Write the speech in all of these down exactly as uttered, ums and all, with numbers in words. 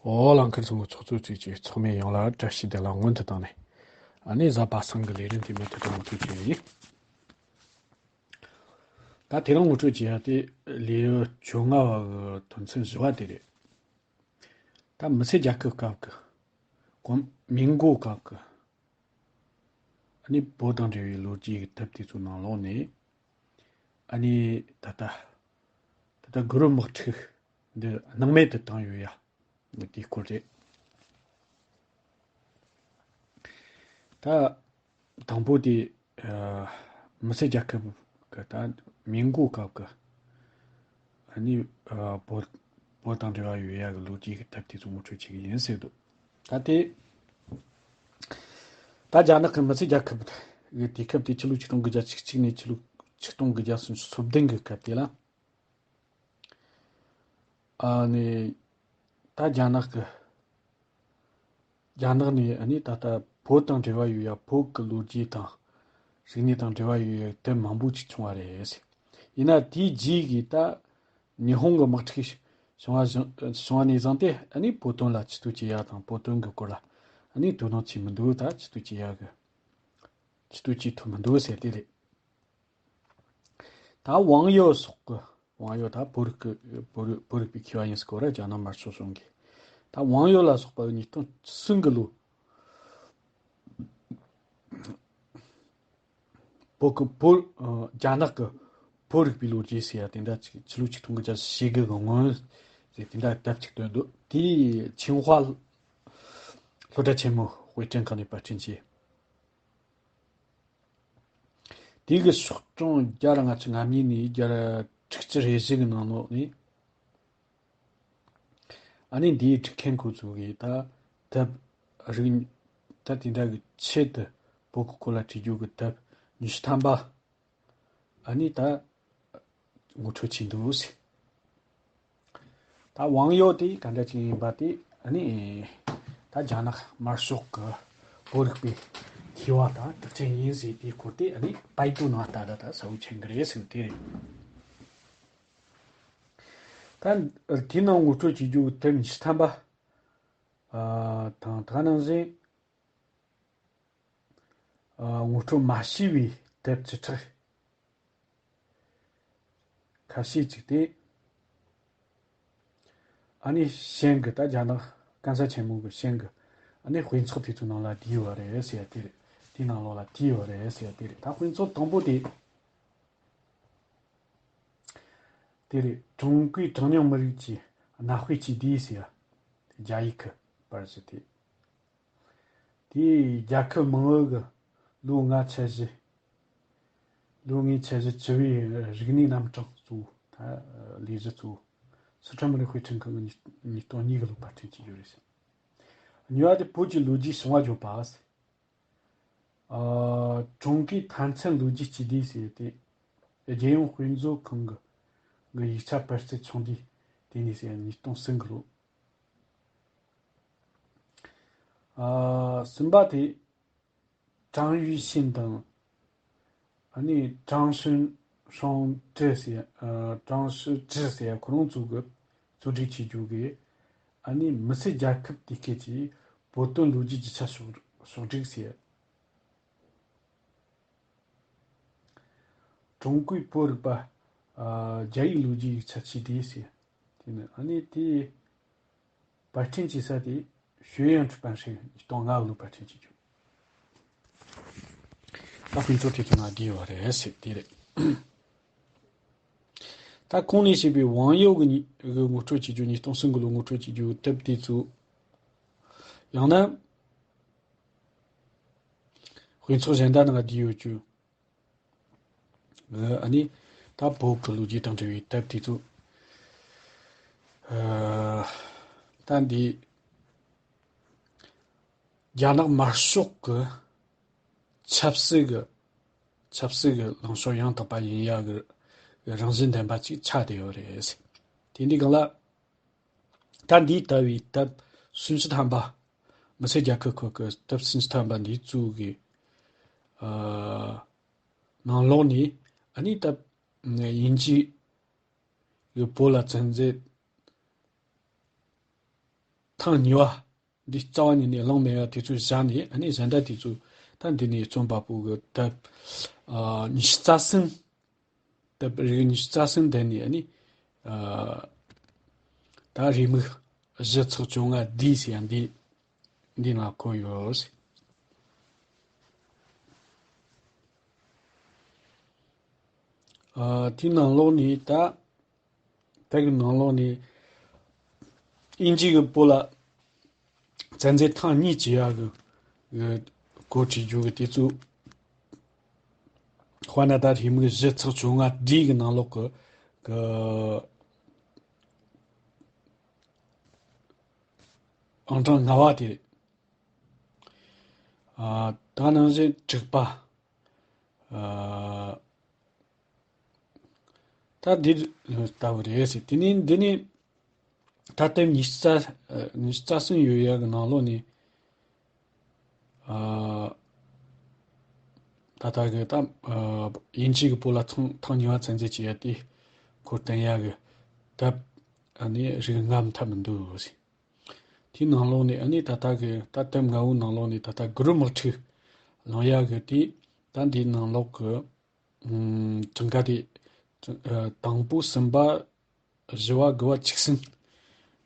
ཨོ་ལང་ཁར་ཚང་གི་ཚོགས་གཙོ་བཅས་ཀྱི་ཚོགས་མི་ཡོངས་ལ་བཀྲ་ཤིས་བདེ་ལེགས་སྔོན་དུ་བཏང་ནས། ཨ་ནི་གཟའ་པ་སངས་ཀྱི་ལས་རིམ་དེ་མུ་མཐུད་དུ་ངོ་སྤྲོད་བྱས་ཡིན། ད་དེ་རིང་ངོ་སྤྲོད་བྱེད་ཡ་དེ་ལེའུ་བཅོ་ལྔ་བ་གི་དོན་ཚན་བཞི་བ་དེ་རེད། ད་མི་སེར་རྒྱལ་ཁབ་སྐབས་ཀྱི་གོང་མིང་གོ་སྐབས་ཀྱི་ཨ་ནི་བོད་དང་འབྲེལ་བའི་ལོ་རྒྱུས་ཀྱི་དེབ་དེ་ཚོའི་ནང་ལོགས་ནས། ཨ་ནི་ད་ལྟ་ད་ལྟ་གུ་རུ་དམག་འཁྲུག་འདི་སྣང་མེད་དུ་བཏང་ཡོད་ཡ། དེའི་སྐོར་རེད། ད་དང་པོ་དེ་ཨ་མི་སེར་རྒྱལ་ཁབ་ཀྱི་ད་མིང་གོ་སྐབས་ཀྱི་ཨ་ནི་ཨ་བོད་བོད་དང་འབྲེལ་བ་ཡོད་ཡ་གི་ལོ་རྒྱུས་ཀྱི་དེབ་དེ་ཚོ་ངོ་སྤྲོད་བྱེད་ཀྱི་ཡིན་ཟེར་འདུག་ད་དེ་ད་རྒྱ་ནག་གི་མི་སེར་རྒྱལ་ཁབ་ཀྱི་དུས་སྐབས་དེ་ཕྱི་ལོ་ཆིག་སྟོང་དགུ་བརྒྱ་བཅུ་གཅིག་ནས་ཕྱི་ལོ་ཆིག་སྟོང་དགུ་བརྒྱ་སུམ་ཅུ་སོ་བདུན་གི་སྐབས་དེ་ལ། ཨ་ནི། ད་རྒྱ་ནག་གི་རྒྱ་ནག་ནས་ཨ་ནི་ད་ལྟ་བོད་དང་འབྲེལ་བ་ཡོད་ཡ། བོད་ཀྱི་ལོ་རྒྱུས་དང་། རིག་གནས་དང་འབྲེལ་བ་ཡོད་ཡ་དེབ་མང་པོ་ཅིག་བྱུང་བ་རེད། ཡིན་ན་དེའི་རྗེས་ཀྱི་ད་ཉི་ཧོང་གི་དམག་འཁྲུག་བྱུང་བ་བཞིན་བྱུང་བ་ནས་བཟུང་སྟེ། ཨ་ནི་བོད་དོན་ལ་ཆེ་བསྟོད་བྱེད་ཡ་དང་། བོད་དོན་གྱི་སྐོར་ལ་ཨ་ནི་དོ་སྣང་བྱེད་མི་འདུག་ད་ཆེ་བསྟོད་བྱེད་ཡ་གི་ཆེ་བསྟོད་བྱེད་ཐུབ་མི་འདུག་ཟེར་དེ་རེད། ད་ཝང་ཡོ་སོགས་ཀྱི། ཝང་ཡོ་ད་བོད་རིག་གི་བོད་རིག་བོད་རིག་པའི་མཁས་པ་ཡིན་ཟེར་གོ་ར། རྒྱ་ནག་དམར་ཤོག་གཞུང་གི། ད་ཝང་ཡོ་ལ་སོགས་པ་ཉིས་སྟོང་གསུམ་གི་ལོ། བོད་ཀྱི་བོད་ཨ་རྒྱ་ནག་གི་བོད་རིག་པའི་ལོ་རྒྱུས་ཟེར་ཡ་དེ་འདྲ་ཅིག་ཕྱི་ལོ་ཆིག་སྟོང་དགུ་བརྒྱ་བཞི་བཅུ་ཞེ་དགུ་གི་སྔོན་ཟེར་དེ་འདྲ་དེབ་ཅིག་བཏོན་འདུག་དེ་ཆིང་ཧྭ་སློབ་གྲྭ་ཆེན་མོའི་དཔེ་སྐྲུན་ཁང་ནས་པར་སྐྲུན་བྱས། དེ་གི་ཤོག་གྲངས་བརྒྱ་དང་ལྔ་བཅུ་ང་གཉིས་ནས་བརྒྱ་དྲུག་ཅུ་རེ་བཞི་གི་ནང་ལོགས་ནས། ཨ་ནི་འདིའི་སྒྲིག་མཁན་ཁོ་ཚོ་གིས་ད་དེབ་རིགས་ད་དེ་འདྲ་གི་ཆེད་དུ་བོད་ཀྱི་སྐོར་ལ་བྲིས་རྒྱུ་གི་དེབ་ཉི་ཤུ་ཐམ་པ་ཨ་ནི་ད་ངོ་སྤྲོད་བྱས་འདུག་ཟེར། ད་ཝང་ཡོ་དེ་ག་འདྲ་ཅིག་ཡིན་པ་དེ་ཨ་ནི་ད་རྒྱ་ནག་དམར་ཤོག་གི་བོད་རིག་པའི་མཁས་པ་དང་གྲགས་ཅན་ཡིན་ཟེར། དེའི་སྐོར་དེ་ཨ་ནི་པའི་ཏུའུ་ནང་ལྟ་ད་ད་གསལ་བོ་མཁྱེན་གི་རེད་ཟེར་དེ་རེད། ད་དེའི་ནང་ངོ་སྤྲོད་བྱེད་རྒྱུ་དེབ་ཉི་ཤུ་ཐམ་པ་ཨ་དང་། ད་ནང་བཞིན་ཨ་ངོ་སྤྲོད་མ་བྱས་པའི་དེབ་བཅུ་ཕྲག་ཁ་ཤས་ཅིག་དེ། ཨ་ནི་ཤན་གི་ད་རྒྱ་ནག་སྐམ་ས་ཆེན་མོ་གི་ཤན་གི་ཨ་ནི་དཔེ་ཚོགས་དེ་ཚོའི་ནང་ལ་བསྡུས་ཡོད་རེད་ཟེར་ཡ་དེ་རེད། དེའི་ནང་ལོགས་ལ་བསྡུས་ཡོད་རེད་ཟེར་ཡ་དེ་རེད། ད་དཔེ་ཚོགས་དང་པོ་དེ་དེ་རེད། ཀྲུང་གོས་གྲངས་ཉུང་མི་རིགས་ཀྱི་གནའ་དཔེ་སྤྱི་སྡེ་ཟེར་ཡ་དེ་རྒྱ་ཡིག་གི་པར་ཞིག་དེ། དེས་རྒྱལ་ཁབ་མང་བོ་གི་ལོ་ལྔ་ཆ་བཞི། ལོ་ལྔའི་ཆ་བཞི་བཅུ་བའི་རིག་གནས་རྣམ་གྲངས་གཙོ་བོ་ད་ལས་གཞི་གཙོ་བོ་སི་ཁྲོན་མི་རིགས་དཔེ་སྐྲུན་ཁང་གི་ཉིས་ཉིས་སྟོང་གཉིས་གི་ལོ་པར་སྐྲུན་བྱེད་རྒྱུ་རེད་ཟེར། གཉིས་པ་དེ་བོད་ཀྱི་ལོ་རྒྱུས་བྱུང་བ་བརྗོད་པ་ཟེར། ཨ་ཀྲུང་གོའི་མཐའ་མཚམས་ལོ་རྒྱུས་སྤྱི་སྡེ་ཟེར་ཏེ། རྒྱལ་ཡོངས་དཔེ་མཛོད་ཁང་གི་གི་ཡིག་ཆ་པར་རྩིས་ཆུང་དུས་དེ་ནས་ཟེར། ཉིས་སྟོང་གསུམ་གི་ལོ། ཨ་གསུམ་པ་དེ་ཀྲང་ཡུས་ཤིན་དང་། ཨ་ནི་ཀྲང་ཧྲིན་ཧྲོང་ཀྲི་ཟེར། ཨ་ཀྲང་ཧྲིན་ཀྲི་ཟེར། ཁོ་རང་ཚོ་གི་གཙོ་སྒྲིག་བྱེད་རྒྱུ་གི་ཨ་ནི་མི་སེར་རྒྱལ་ཁབ་དེ་སྐད་ཀྱི་བོད་དོན་ལོ་རྒྱུས་རྒྱུ་ཆ་ཕྱོགས་ཕྱོགས་སྒྲིག་ཟེར། ཀྲུང་གོའི་བོད་རིག་པ་ཨ་རྒྱ་ཡིག་ལོ་རྒྱུས་ཡིག་ཆ་སྤྱི་སྡེ་ཟེར། དེ་ནི་ཨ་ནི་དེ་པར་སྐྲུན་བྱེད་ས་དེ་学院出版社ཉིས་སྟོང་ལྔ་ལོ་པར་སྐྲུན་བྱེད་རྒྱུ། ད་དཔེ་མཛོད་དེ་ཚོ་ནང་བསྡུས་ཡོད་རེད་ཟེར་དེ་རེད། ད་གོང་ནས་བཤད་པའི་ཝང་ཡོ་གི་ཉི་གི་ངོ་སྤྲོད་བྱེད་རྒྱུ། ཉིས་སྟོང་གསུམ་གི་ལོ་ངོ་སྤྲོད་བྱེད་རྒྱུ་དེབ་དེ་ཚོ། ཡང་ན་དཔེ་ཚོགས་གཞན་དག་ནང་བསྡུས་ཡོད་རྒྱུ། ཨ་ནི་ད་བོད་ཀྱི་ལོ་རྒྱུས་དང་འབྲེལ་བའི་དེབ་དེ་ཚོ། ཨ་ད་འདི་རྒྱ་ནག་དམར་ཤོག་གི་ཆབ་སྲིད་ཀྱི་ཆབ་སྲིད་ཀྱི་ལངས་ཕྱོགས་ཡང་དག་པ་ཡིན་ཡག་གི་རང་བཞིན་ལྡན་པ་ཅིག་ཆགས་བསྡད་ཡོད་རེད། དེ་འདི་གང་ལ། ད་འདི་ལྟ་བུའི་དེབ་སུམ་ཅུ་ཐམ་པ། མི་སེར་རྒྱལ་ཁབ་ཁག་གི་དེབ་སུམ་ཅུ་ཐམ་པ་འདི་ཚོ་གི་ཨ་ནང་ལོགས་ནས་ཨ་ནི་དེབ་དབྱིན་ཇི་གི་བོད་ལ་ཚན་རྩལ་ ཐེངས་གཉིས་པ། འདི་རྩ་བ་ཉིད་ནས་བླངས་མེད་པ་དེ་ཚོ་བཞག་ནས། ཨ་ནི་གཞན་དག་དེ་ཚོ་ད་འདི་ནས་རྩོམ་པ་པོ་གི་དེབ་ཨ་ཉི་ཤུ་རྩ་གསུམ། དེབ་རིགས་ཉི་ཤུ་རྩ་གསུམ་དེ་ནས་ཨ་ནི་ཨ་ད་རེའུ་མིག་བཞི་ཚེག་བཅོ་ལྔ་ཌི་ཟེར་ཡ་འདི་འདི་ནང་འཁོད་ཡོད། ཨ་དེའི་ནང་ལོགས་ནས་ད། དེ་གི་ནང་ལོགས་ནས་དབྱིན་ཇི་གི་པོ་ལ་བཙན་འཛུལ་ཐེངས་གཉིས་བྱས་ཡག་གི་གི་སྐོར་བྲིས་རྒྱུ་གི་དེ་ཚོ། དཔེར་ན་ད་རེའུ་མིག་བཞི་ཚེག་བཅོ་ལྔ་ཌི་གི་ནང་ལོགས་གི་གི་ཨང་གྲངས་ལྔ་པ་དེ་རེད། ཨ་ད་ནང་བཞིན་དྲུག་པ། ཨ་ད་འདི་ལྟ་བུ་རེད་ཟེར། དེ་ནས་འདི་ནས་ད་ལྟ་ཉི་ཤུ་རྩ་ཉི་ཤུ་རྩ་གསུམ་ཡོད་ཡག་གི་ནང་ལོགས་ནས། ཨ་ད་ལྟ་གི་ད་ཨ་དབྱིན་ཇི་གི་པོ་ལ་ཐེངས་ཐེངས་གཉིས་པ་བཙན་འཛུལ་བྱས་ཡ་དེ་སྐོར་བསྟན་ཡག་གི་དེབ་ཨ་ནི་རིགས་ལྔ་མཐའ་མི་འདུག་ཟེར། དེའི་ནང་ལོགས་ནས་ཨ་ནི་ད་ལྟ་གི་ད་དེབ་ལྔ་བོའི་ནང་ལོགས་ནས་ད་ལྟ་གུ་རུ་དམག་འཁྲུག་ལངས་ཡག་གི་དེ་ད་འདིའི་ནང་ལོགས་གི་ཨམ་གྲངས་ཀ་དེ་ཨ་དང་པོ་གསུམ་པ་བཞི་བ་དགུ་བ་བཅུ་གསུམ་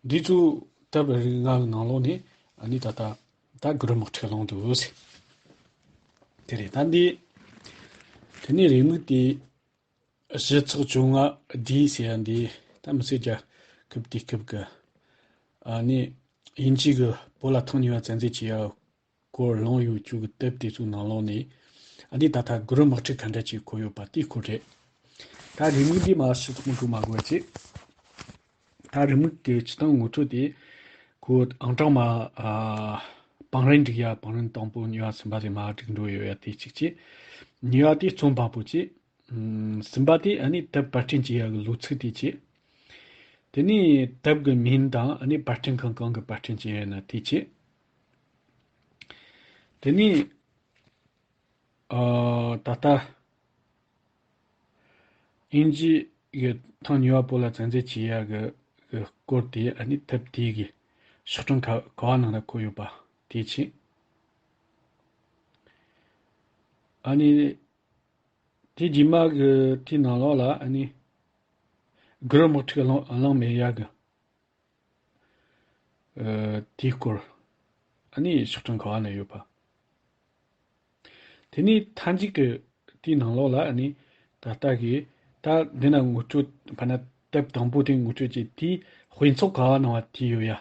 འདི་ཚོ་དེབ་རིགས་ལྔ་གི་ནང་ལོགས་ནས་ཨ་ནི་ད་ལྟ་ད་གུ་རུ་དམག་འཁྲུག་ལངས་འདུག་ཟེར། དེ་རེད། ད་འདི་དེ་ནས་རེའུ་མིག་དེ་བཞི་ཚེག་བཅོ་ལྔ་ཌི་ཟེར་ཡ་འདི་ད་མི་སེར་རྒྱལ་ཁབ་དེ་སྐབས་ཀྱི་ཨ་ནི་དབྱིན་ཇི་གི་པོ་ལ་ཐེངས་གཉིས་པ་བཙན་འཛུལ་བྱས་ཡ་སྐོར་ལངས་ཡོད་རྒྱུ་གི་དེབ་དེ་ཚོའི་ནང་ལོགས་ནས་ཨ་ནི་ད་ལྟ་གུ་རུ་དམག་འཁྲུག་ག་འདྲ་ཅིག་འཁོད་ཡོད་པ་དེའི་སྐོར་རེད། ད་རེའུ་མིག་འདི་མར་ཕྱི་ཐོག་འགྲོ་མ་དགོས་ཅིག་ད་རེའུ་མིག་དེ་སྤྱིར་བཏང་ངོ་སྤྲོད་དེ་ཁོ་ཨང་གྲངས་མ་ཨ་བང་རིམ་སྒྲིག་ཡ། བང་རིམ་དང་པོ་གཉིས་པ་གསུམ་པ་དེ་མར་སྒྲིག་འགྲོ་ཡོད་ཡ་དེ་གཅིག་བྱས། གཉིས་པ་དེ་རྩོམ་པ་པོ་བྱས། ཨམ་གསུམ་པ་དེ་ཨ་ནི་དེབ་པར་སྐྲུན་བྱེད་ཡ་གི་ལོ་ཚིགས་དེ་བྱས། དེ་ནས་དེབ་ཀྱི་མིང་དང་ཨ་ནི་པར་སྐྲུན་ཁང་གང་གི་པར་སྐྲུན་བྱེད་ཡ་ན་དེ་བྱས། དེ་ནས་ཨ་ད་ལྟ་དབྱིན་ཇི་གི་ཐེངས་གཉིས་པ་པོ་ལ་བཙན་འཛུལ་བྱེད་ཡ་གི་གི་སྐོར་དེ་ཨ་ནི་དེབ་དེ་གི་ཤོག་གྲངས་ག་ག་བ་ནང་ལ་འཁོད་ཡོད་པ་དེ་བྱས། ཨ་ནི་དེ་རྗེས་མ་གི་དེའི་ནང་ལོགས་ལ་ཨ་ནི་གུ་རུ་དམག་འཁྲུག་གླེང་གླེང་མེད་ཡ་གི་ཨ་དེའི་སྐོར་ཨ་ནི་ཤོག་གྲངས་ག་བ་ན་ཡོད་པ། དེ་ནས་མཐའ་མཇུག་གི་དེའི་ནང་ལོགས་ལ་ཨ་ནི་ད་ལྟ་གི་ད་འདི་ན་ངོ་སྤྲོད་ཕ་ན་དེབ་དང་པོ་དེ་ངོ་སྤྲོད་ཀྱི་དེའི་དཔེ་ཚོགས་ག་བ་ན་བ་དེ་ཡོད་ཡ།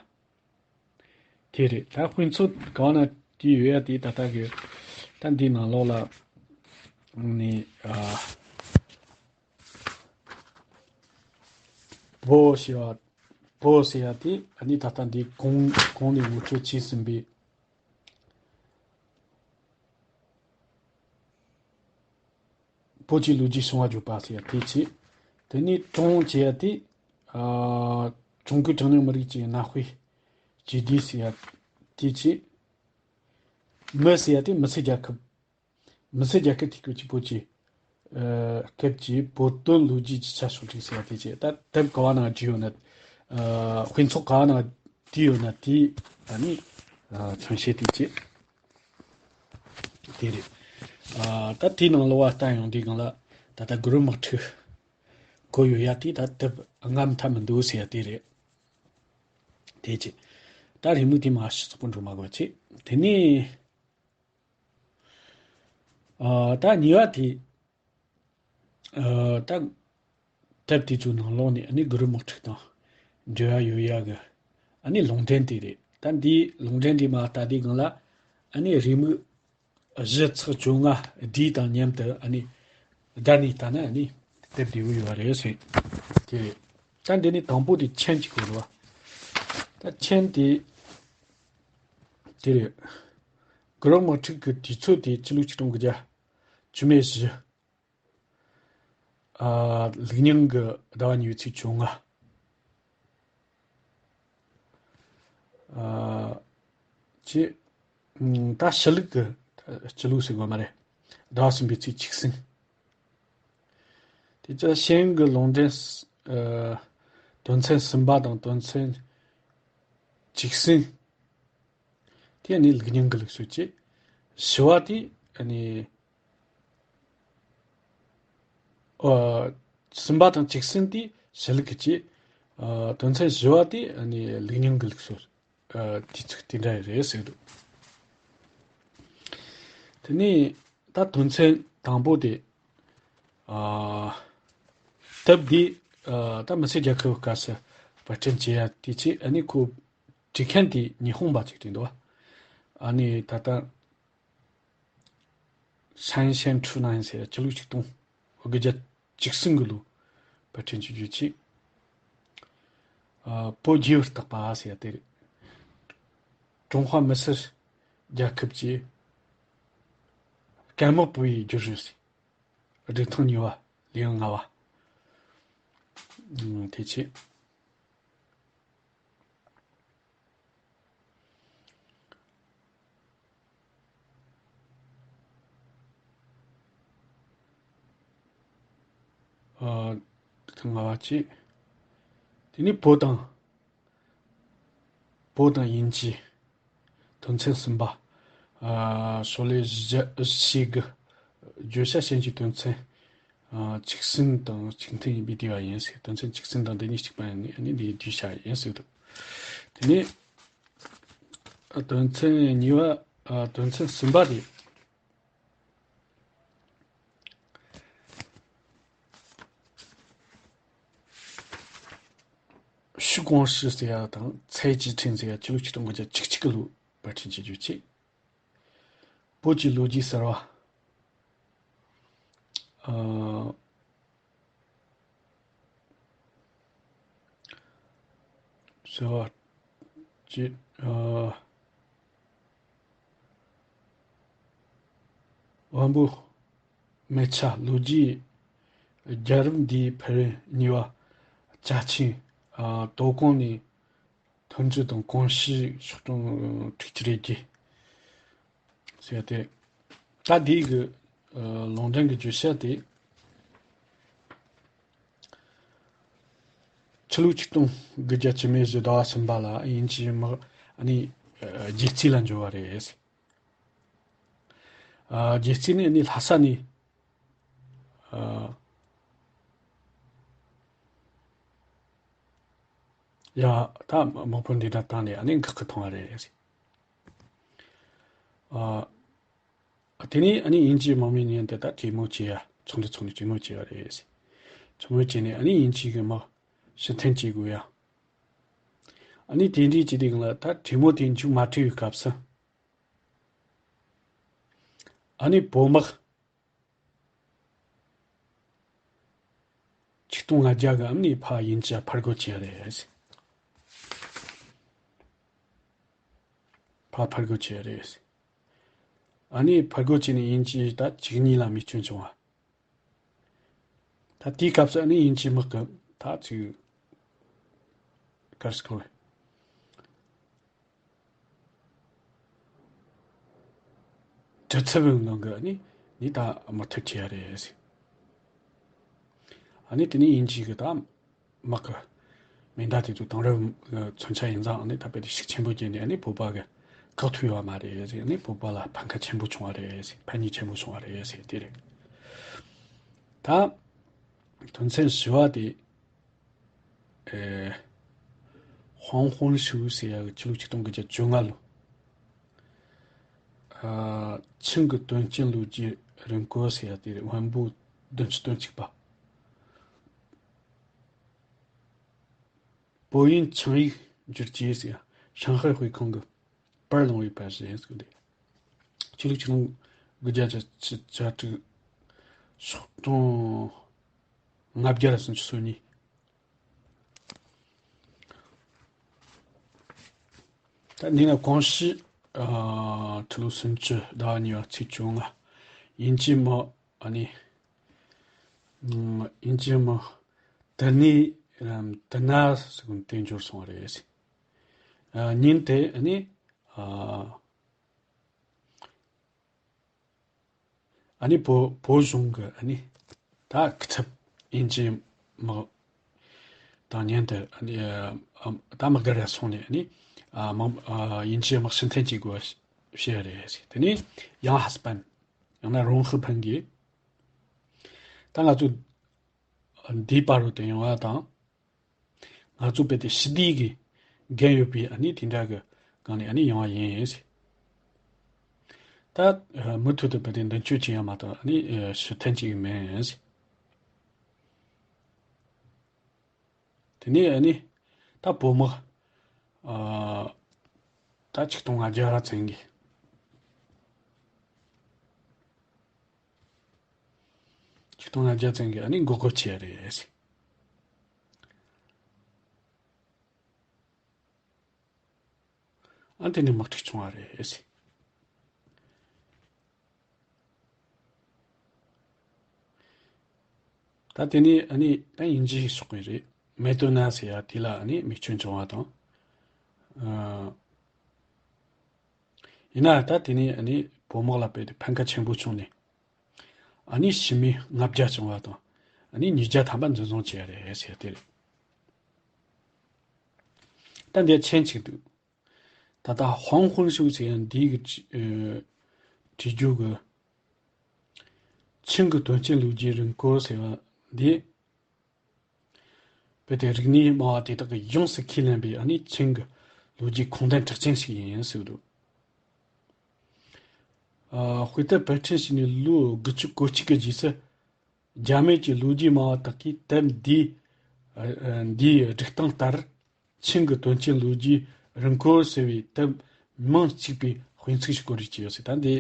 དེ་རེད། ད་དཔེ་ཚོགས་ག་བ་ན་དེ་ཡོད་ཡ་དེ་ད་ལྟ་གི་ད་འདིའི་ནང་ལོགས་ལ་ནི་ཨ་བོ་ཞེས་པ་བོ་ཟེར་ཡ་དེ་ཨ་ནི་ད་ལྟ་འདི་གོང་གོང་ནས་ངོ་སྤྲོད་བྱས་ཟིན་པའི། བོད་ཀྱི་ལོ་རྒྱུས་བྱུང་བ་བརྗོད་པ་ཟེར་ཡ་དེ་བྱས། དེ་ནས་ཀྲུང་ཟེར་ཡ་དེ་ཨ་ཀྲུང་གོའི་གྲངས་ཉུང་མི་རིགས་ཀྱི་གནའ་དཔེ་བརྗེ་ལྡེ་ཟེར་ཡ་དེ་བྱས། མི་ཟེར་ཡ་དེ་མི་སེར་རྒྱལ་ཁབ། མི་སེར་རྒྱལ་ཁབ་དེ་སྐབས་ཀྱི་བོད་ཀྱི་ཨ་སྐབས་ཀྱི་བོད་དོན་ལོ་རྒྱུས་ཀྱི་ཆ་ཤོག་ཅིག་ཟེར་ཡ་དེ་བྱས། ད་དེབ་ག་བ་ནང་བྲིས་ཡོད་ན། ཨ་དཔེ་ཚོགས་ག་བ་ནང་བྲིས་ཡོད་ན་དེ་ཨ་ནི་ཨ་མཚོན་བྱེད་དེ་བྱས། དེ་རེད། ཨ་ད་དེའི་ནང་ལོགས་བ་ལྟ་ཡོང་དུས་སྒང་ལ་ད་ལྟ་གུ་རུ་དམག་འཁྲུག་འཁོད་ཡོད་ཡ་དེ་ད་དེབ་ལྔ་མཐའ་མི་འདུག་ཟེར་ཡ་དེ་རེད། དེ་རྗེས་ད་རེའུ་མིག་དེ་མར་ཕྱི་ཚུགས་པོ་འགྲོ་མ་དགོས་བྱས། དེ་ནས་ཨ་ད་གཉིས་པ་དེ་ཨ་ད་དེབ་དེ་ཚོའི་ནང་ལོགས་ནས་ཨ་ནི་གུ་རུ་དམག་འཁྲུག་དང་འབྲེལ་བ་ཡོད་ཡ་གི་ཨ་ནི་ལུང་འདྲེན་དེ་རེད། ད་འདིའི་ལུང་འདྲེན་དེ་མར་ལྟ་དུས་སྒང་ལ་ཨ་ནི་རེའུ་མིག་བཞི་ཚེག་བཅོ་ལྔ་ཌི་དང་མཉམ་དུ་ཨ་ནི་བསྡུར་ནས་ལྟ་ན་ཨ་ནི་དེབ་བདེ་བོ་ཡོད་རེད་ཟེར། དེ་རེད། ད་འདི་ནི་དང་པོ་དེ་མཆན་གཅིག་དགོས་རེད་བ། ད་མཆན་དེ་དེ་རེད། གུ་རུ་དམག་འཁྲུག་གི་དུས་ཚོད་དེ་ཕྱི་ལོ་ཆིག་སྟོང་དགུ་བརྒྱ་བཅུ་མེད་བཞི། ཨ་ལུགས་རྙིང་གི་ཟླ་བ་གཉིས་པའི་ཚེས་བཅོ་ལྔ། ཨ་ཅེ། ད་ཕྱི་ལུགས་ཀྱི་སྤྱི་ལོ་ཟེར་དགོས་མ་རེད། ཟླ་བ་གསུམ་པའི་ཚེས་བཅུ་གསུམ། དེ་ཚོ་ཤེས་ཡོན་གྱི་ལུང་འདྲེན་ཨ་དོན་ཚན་གསུམ་པ་དང་དོན་ཚན་ བཅུ་གསུམ་དེ་ཨ་ནི་ལུགས་རྙིང་གི་ལུགས་སྲོལ་གྱི། བཞི་བ་དེ་ཨ་ནི། ཨ། གསུམ་པ་དང་བཅུ་གསུམ་དེ་ཕྱི་ལུགས་ཀྱི། ཨ། དོན་ཚན་བཞི་བ་དེ་ཨ་ནི་ལུགས་རྙིང་གི་ལུགས་སྲོལ། ཨ། དུས་ཚིགས་དེ་འདྲ་རེད་ཟེར་འདུག་དེ་ནས་ད་དོན་ཚན་དང་པོ་དེ། ཨ། དེབ་འདི། ཨ། ད་མི་སེར་རྒྱལ་ཁབ་སྐབས་སུ་པར་སྐྲུན་བྱེད་ཡ་དེ་ཆེད་ཨ་ནི་ཁོ་བྲིས་མཁན་དེ་ཉི་ཧོང་པ་ཅིག་རེད་འདུག་ཨ་ནི་ད་ལྟ་ཧྲན་ཤན་ཁྲུ་ནན་ཟེར་ཡ་ཕྱི་ལོ་ཆིག་སྟོང་དགུ་བརྒྱ་བཅུ་གསུམ་གི་ལོ་པར་སྐྲུན་བྱེད་རྒྱུ་ཆེད། ཨ། བོད་རྒྱས་པར་བརྟག་པ་ཟེར་ཡ་དེ་རེད། ཀྲུང་ཧྭ་མི་སེར་རྒྱལ་ཁབ་ཀྱི་སྐད་མོ་བོད་ཡིག་བསྒྱུར་རེས་སྒྲིག་ཐེངས་གཉིས་པ། ལེའུ་ལྔ་པ། ཨ། དེ་ཆེད། ཨ། ལྔ་པ་བཅས། དེ་ནས་བོད་དང་། བོད་དང་དབྱིན་ཇི། དོན་ཚན་གསུམ་པ། ཨ། ཤོ་ལོ་ཀ་བཞི་གི་བརྗོད་བྱ་ཅན་གྱི་དོན་ཚན། ཨ། བཅུ་གསུམ་དང་གཅིག་མཐུན་ཡིན་པའི་དེ་བ་ཡིན་ཟེར། དོན་ཚན་བཅུ་གསུམ་དང་དེ་ནས་གཅིག་པ་ཡིན་ནི་འདིའི་བརྗོད་བྱ་ཡིན་ཟེར་འདུག་དེ་ནས། ཨ། དོན་ཚན་གཉིས་པ། ཨ། དོན་ཚན་གསུམ་པ་དེ། 徐光世 ཟེར་ཡ་དང་蔡继春 ཟེར་ཡ་ཕྱི་ལོ་ཆིག་སྟོང་དགུ་བརྒྱ་བཅུ་གཅིག་གི་ལོ་པར་སྐྲུན་བྱེད་རྒྱུ་བྱས། བོད་ཀྱི་ལོ་རྒྱུས་གསར་བ། ཨ། ཟེར་བ་ཅིག་ཨ། དབོན་པོ་སྨད་ཆ་ལོ་རྒྱུས། རྒྱལ་རབས་འདིའི་ཕེབས་རིམ་གཉིས་པ། ཅ་ཆིང་། ཨ། དོ་དགོང་ནས་ཐོན་རྫས་དང་གོམས་གཤིས་ཕྱོགས་སྟོན་ཁྲིག་ཁྲི་རེ་རྒྱས་ཟེར་ཏེ། ད་འདི་གི། ཨ། ལུང་འདྲེན་གྱི་བརྗོད་བྱ་དེ། ཕྱི་ལོ་ཆིག་སྟོང་དགུ་བརྒྱ་བཅུ་མེད་བཞི་ཟླ་བ་གསུམ་པ་ལ་དབྱིན་ཇིའི་དམག་ཨ་ནི། ཨ། རྒྱལ་རྩེ་ལ་འབྱོར་བ་རེད། ཨ། རྒྱལ་རྩེ་ནས་ཨ་ནི་ལྷ་ས་ནས། ཨ། ཡ། ད་དམག་དཔོན་འདི་འདྲ་བཏང་ནས་ཨ་ནི་འགག་གི་ཐོན་པ་རེད། ཨ། དེ་ནས་ཨ་ནི་དབྱིན་ཇིའི་དམག་མིའི་མཉམ་དུ་ད་གྲོས་མོལ་བྱེད་ཡ། ཚོགས་འདུ་ཚོགས་ནས་གྲོས་མོལ་བྱེད་ཡ་རེད། གྲོས་མོལ་བྱས་ནས་ཨ་ནི་དབྱིན་ཇི་གི་དམག་ཕྱིར་འཐེན་བྱེད་དགོས་ཡ། ཨ་ནི་དེ་འདྲའི་བྱེད་དུས་ལ་ད་གྲོས་མོལ་དེ་མཇུག་མ་གྲོལ་བའི་སྐབས་སུ། ཨ་ནི་བོད་དམག་ཆིག་སྟོང་ལྔ་བརྒྱ་གི་ཨ་ནི་ཕར་དབྱིན་ཇི་ཕར་རྒོལ་བྱས་རེད། ཕར་ཕར་རྒོལ་བྱས་རེད། ཨ་ནི་ཕར་རྒོལ་བྱས་ནས་དབྱིན་ཇི་ད་བཅུ་གཉིས་ལ་རྨས་སྐྱོན་བྱུང་བ། ད་དེའི་སྐབས་སུ་ཨ་ནི་དབྱིན་ཇིའི་དམག་གི་ད་ཅིག་གར་སྐོར། གྲི་ཚབ་ཡོང་ནང་གི་ཨ་ནི་ནི་ད་མུ་མཐུད་བྱས་ཡ་རེད། ཨ་ནི་དེ་ནས་དབྱིན་ཇི་གི་ད་དམག་གི་མེ་མདའ་དེ་ཚོ་དེང་རབས་མཚོན་ཆ་ཡིན་ཙང་ཨ་ནི་ད་དཔེ་དེ་ཤུགས་ཆེན་པོ་བརྒྱབ་ནས་ཨ་ནི་བོད་པ་གི་བཀག་ཐུབ་ཡོད་མ་རེད། ཨ་ནི་བོད་པ་ལ་ཕན་ཁ་ཆེན་པོ་བྱུང་བ་རེད། ཕན་ནུས་ཆེན་པོ་བྱུང་བ་རེད་ཟེར་དེ་རེད། ད་དོན་ཚན་བཞི་བ་དེ། ཨེ། ཧོང་ཧོན་ཧྲུའུ་ཟེར་ཡ་གི་ཕྱི་ལོ་ཆིག་སྟོང་དགུ་བརྒྱ་བཅོ་ལྔ་ལོ། ཨ། ཆིང་གི་དོན་རྐྱེན་ལོ་རྒྱུས་རིང་བཀོད་ཟེར་ཡ་དེ་རེད། དབོན་པོ་བདུན་ཅུ་དོན་གཅིག་པ། བོད་ཡིག་ཆིང་ཡིག་བསྒྱུར་བཅོས་ཟེར་ཡ་ཧྲང་ཧའེ་དཔེ་ཁང་གི་པར་བླངས་པའི་པར་ཞིག་ཡིན་ཟེར་གི་འདུག་ཕྱི་ལོ་ཆིག་སྟོང་དགུ་བརྒྱ་བརྒྱད་ཅུ་གྱ་དྲུག་ཕྱོགས་སྟོང་ལྔ་བརྒྱ་སུམ་ཅུ་སོ་གཉིས། ད་འདི་ན་གོང་ཞུས། ཨ། ཕྱི་ལོ་སུམ་ཅུ་ཟླ་བ་གཉིས་པ་ཚེས་བཅོ་ལྔ། དབྱིན་ཇིའི་དམག་ཨ་ནི། ཨ། དབྱིན་ཇིའི་དམག་དི་ནི། ཨམ། དི་ན་ཟེར་གོ་དེ་འབྱོར་སོང་བ་རེད། ཨ། ཉིན་དེ་ཨ་ནི། ཨ། ཨ་ནི་བོད་བོད་གཞུང་གི་ཨ་ནི་ད་སྐུ་ཚབ་དབྱིན་ཇིའི་དམག་དང་མཉམ་དུ་ཨ་ནི་ཨ་ད་དམག་སྒར་ལ་སོང་ནས་ཨ་ནི་ ཨ་མང་ཨ་དབྱིན་ཇིའི་དམག་ཕྱི་འཐེན་གྱི་དགོས་བཤད་རེད། དེ་ནས་ཡང་ཧ་སི་པན། ཡང་ན་རོང་ཧི་ཕན་གྱིས། ད་ང་ཚོ་འདིའི་བར་དུ་ཡོང་བ་དང་། ང་ཚོ་དཔེ་དེ་ཞི་བདེ་གི་འགན་ཡོད་པའི་ཨ་ནི་དེ་འདྲ་གི་སྒང་ནས་ཨ་ནི་ཡོང་བ་ཡིན། ད་མུ་མཐུད་དུ་དཔེ་དེ་མདུན་སྐྱོད་བྱེད་ཡ་མ་གཏོགས་ཨ་ནི་ཕྱིར་འཐེན་བྱེད་ཀྱི་མིན། དེ་ནས་ཨ་ནི་ད་བོད་དམག་ཨ་ད་ཆིག་སྟོང་ལྔ་བརྒྱ་ཙམ་གྱི། ཆིག་སྟོང་ལྔ་བརྒྱ་ཙམ་གྱི་ཨ་ནི་འགོག་རྒོལ་བྱས་རེད། ཨ་དེ་ནི་དམག་འཁྲུག་བྱུང་བ་རེད། ད་དེ་ནི་ཨ་ནི་ད་དབྱིན་ཇིའི་ཕྱོགས་ཀྱི་རེད། མེ་ཏོ་ན་ཟེར་ཡ་དེ་ལ་ཨ་ནི་མེ་མཆོད་བྱུང་བ་དང་། ཨ་ཡིན་ན་ད་དེ་ནི་ཨ་ནི་བོད་དམག་ལ་དཔེ་དེ་ཕན་ཁ་ཆེན་པོ་བྱུང་ནས། ཨ་ནི་ཕྱི་མི་ལྔ་བརྒྱ་བྱུང་བ་དང་། ཨ་ནི་ཉིས་བརྒྱ་ཐམ་པ་འཛིན་བཟུང་བྱས་རེད་ཟེར་དེ་རེད། ད་འདིར་མཆན་གཅིག་འདུག་ད་ལྟ་ཧོང་ཧུན་ཧྲུའུ་ཟེར་ཡང་འདི་གི་བྲི་ཨ་བྲིས་རྒྱུ་གི་ཆིང་གི་དོན་རྐྱེན་ལོ་རྒྱུས་རིང་སྐོར་ཟེར་བ་འདི། དཔེ་དེ་རིག་གནས་སྨྲ་བ་དེ་དག་གིས་ཡོངས་སུ་ཁས་ལེན་པའི་ཨ་ནི་ཆིང་གི་ལོ་རྒྱུས་ཁུངས་ལྡན་གྲགས་ཅན་ཞིག་ཡིན་ཟེར་འདུག་ཨ་དཔེ་དེབ་པར་སྐྲུན་བྱས་ནས་ལོ་དགུ་བཅུ་གོ་གཅིག་གི་རྗེས་སུ། རྒྱ་མི་གི་ལོ་རྒྱུས་སྨྲ་བ་དག་གིས་དེབ་འདིའི་ཨ་ཨ་འདིའི་སྒྲིག་སྟངས་ལྟར། ཆིང་གི་དོན་རྐྱེན་ལོ་རྒྱུས་རིང་སྐོར་ཟེར་བའི་དེབ་མིང་གཅིག་པའི་དཔེ་མཚོན་ཞིག་བཀོད་སྒྲིག་བྱས་ཡོད་ཟེར། ད་འདི་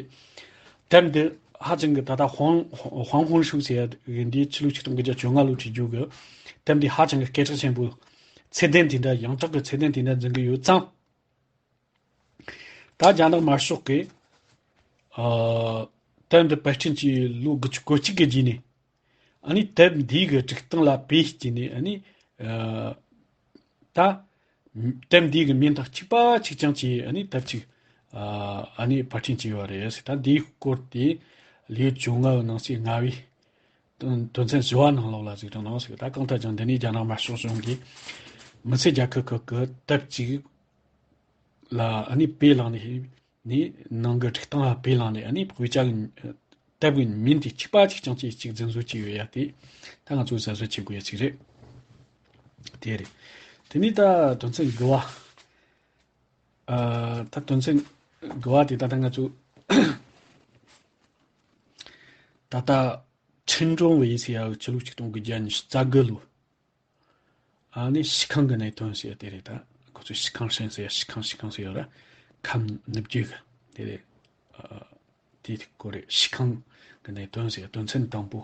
དེབ་འདི་ཧ་ཅང་གི་ད་ལྟ་ཧོང་ཧོང་ཧོང་ཧྲུའུ་ཟེར་ཡ་གི་འདི་ཕྱི་ལོ་ཆིག་སྟོང་དགུ་བརྒྱ་བཅོ་ལྔ་ལོ་བྲིས་རྒྱུ་གི་དེབ་འདི་ཧ་ཅང་གི་སྐད་གྲགས་ཆེན་པོ། ཚད་ལྡན་དེ་འདྲ་ཡོངས་གྲགས་ཀྱི་ཚད་ལྡན་དེ་འདྲ་འཛིན་གི་ཡོད་ཙང་། ད་རྒྱ་ནག་དམར་ཤོག་གིས་ཨ་དེབ་འདི་པར་སྐྲུན་གྱིས་ལོ་དགུ་བཅུ་གོ་གཅིག་གི་རྗེས་ནས། ཨ་ནི་དེབ་འདིའི་གི་སྒྲིག་སྟངས་ལ་བེད་སྤྱད་ནས་ཨ་ནི་ཨ་ད་དེབ་འདིའི་གི་མིང་དང་གཅིག་པ་གཅིག་རྐྱང་གཅིག་ཨ་ནི་དེབ་གཅིག་ཨ་ཨ་ནི་པར་སྐྲུན་བྱས་ཡོད་རེད། ད་འདིའི་སྐོར་དེ་ལོ་བཅོ་ལྔ་བའི་ནང་གསེས་ལྔ་བའི་དོན་དོན་ཚན་བཞི་བ་ནང་ལོགས་ལ་གཟིགས་རོགས་གནང་ཟེར། ད་གང་ལྟར་ཀྱང་འདི་ནི་རྒྱ་ནག་དམར་ཤོག་གཞུང་གིས་མི་སེར་རྒྱལ་ཁབ་ཁག་གི་དེབ་གཅིག་ལ་ཨ་ནི་བེད་བླངས་ནས་ནི་ནང་གི་སྒྲིག་སྟངས་ལ་བེད་བླངས་ནས་ཨ་ནི་དཔེ་ཆ་གི་དེབ་གི་མིང་དེ་གཅིག་པ་གཅིག་རྐྱང་གཅིག་གཅིག་འཛིན་བཟོ་བྱས་ཡོད་ཡ་དེ་ད་ང་ཚོས་གསལ་བཟོ་བྱེད་དགོས་ཡ་ཅིག་རེད། དེ་རེད། དེ་ནས་ད་དོན་ཚན་དགུ་བ། ཨ་ད་དོན་ཚན་དགུ་བ་དེ་ད་ལྟ་ང་ཚོ་ད་ལྟ་ཁྲིན་ཀྲུང་ཝེ་ཟེར་ཡ་ཕྱི་ལོ་ཆིག་སྟོང་དགུ་བརྒྱ་ཉི་ཤུ་རྩ་དགུ་ལོ། ཨ་ནི་ཤི་ཁང་གི་གནད་དོན་ཟེར་དེ་རེད། ད་ཁོ་ཚོས་ཤི་ཁང་ཧྲན་ཟེར་ཤི་ཁང་ཤི་ཁང་ཟེར་ཡོད་ར། ཁམས་ནུབ་རྒྱུད་གི་དེ་རེད། ཨ་དེ་སྐོར་རེད། ཤི་ཁང་གི་གནད་དོན་ཟེར་དོན་ཚན་དང་པོ་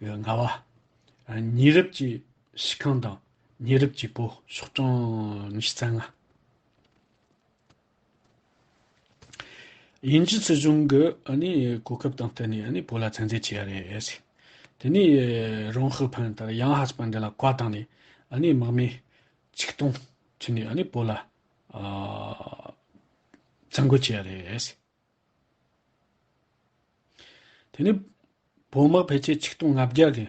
ལྔ་བ། ཨ་ཉེ་རབས་ཀྱི་ཤི་ཁང་དང་ཉེ་རབས་ཀྱི་བོད་ཤོག་གྲངས་ཉི་ཤུ་རྩ་ལྔ། དབྱིན་ཇི་སྲིད་གཞུང་གི་ཨ་ནི་གོ་སྐབས་དང་བསྟུན་ནས་ཨ་ནི་བོད་ལ་བཙན་འཛུལ་བྱས་རེད། དེ་ནས་རོང་ཧི་ཕན་དང་ཡང་ཧ་སི་པན་འདི་ལ་བཀའ་བཏང་ནས་ཨ་ནི་དམག་མི་ཆིག་སྟོང་ཁྲིད་ནས་ཨ་ནི་བོད་ལ་ཨ་བཙན་རྒོལ་བྱས་རེད། དེ་ནས་བོད་དམག་ཕལ་ཆེར་ཆིག་སྟོང་ལྔ་བརྒྱ་གི་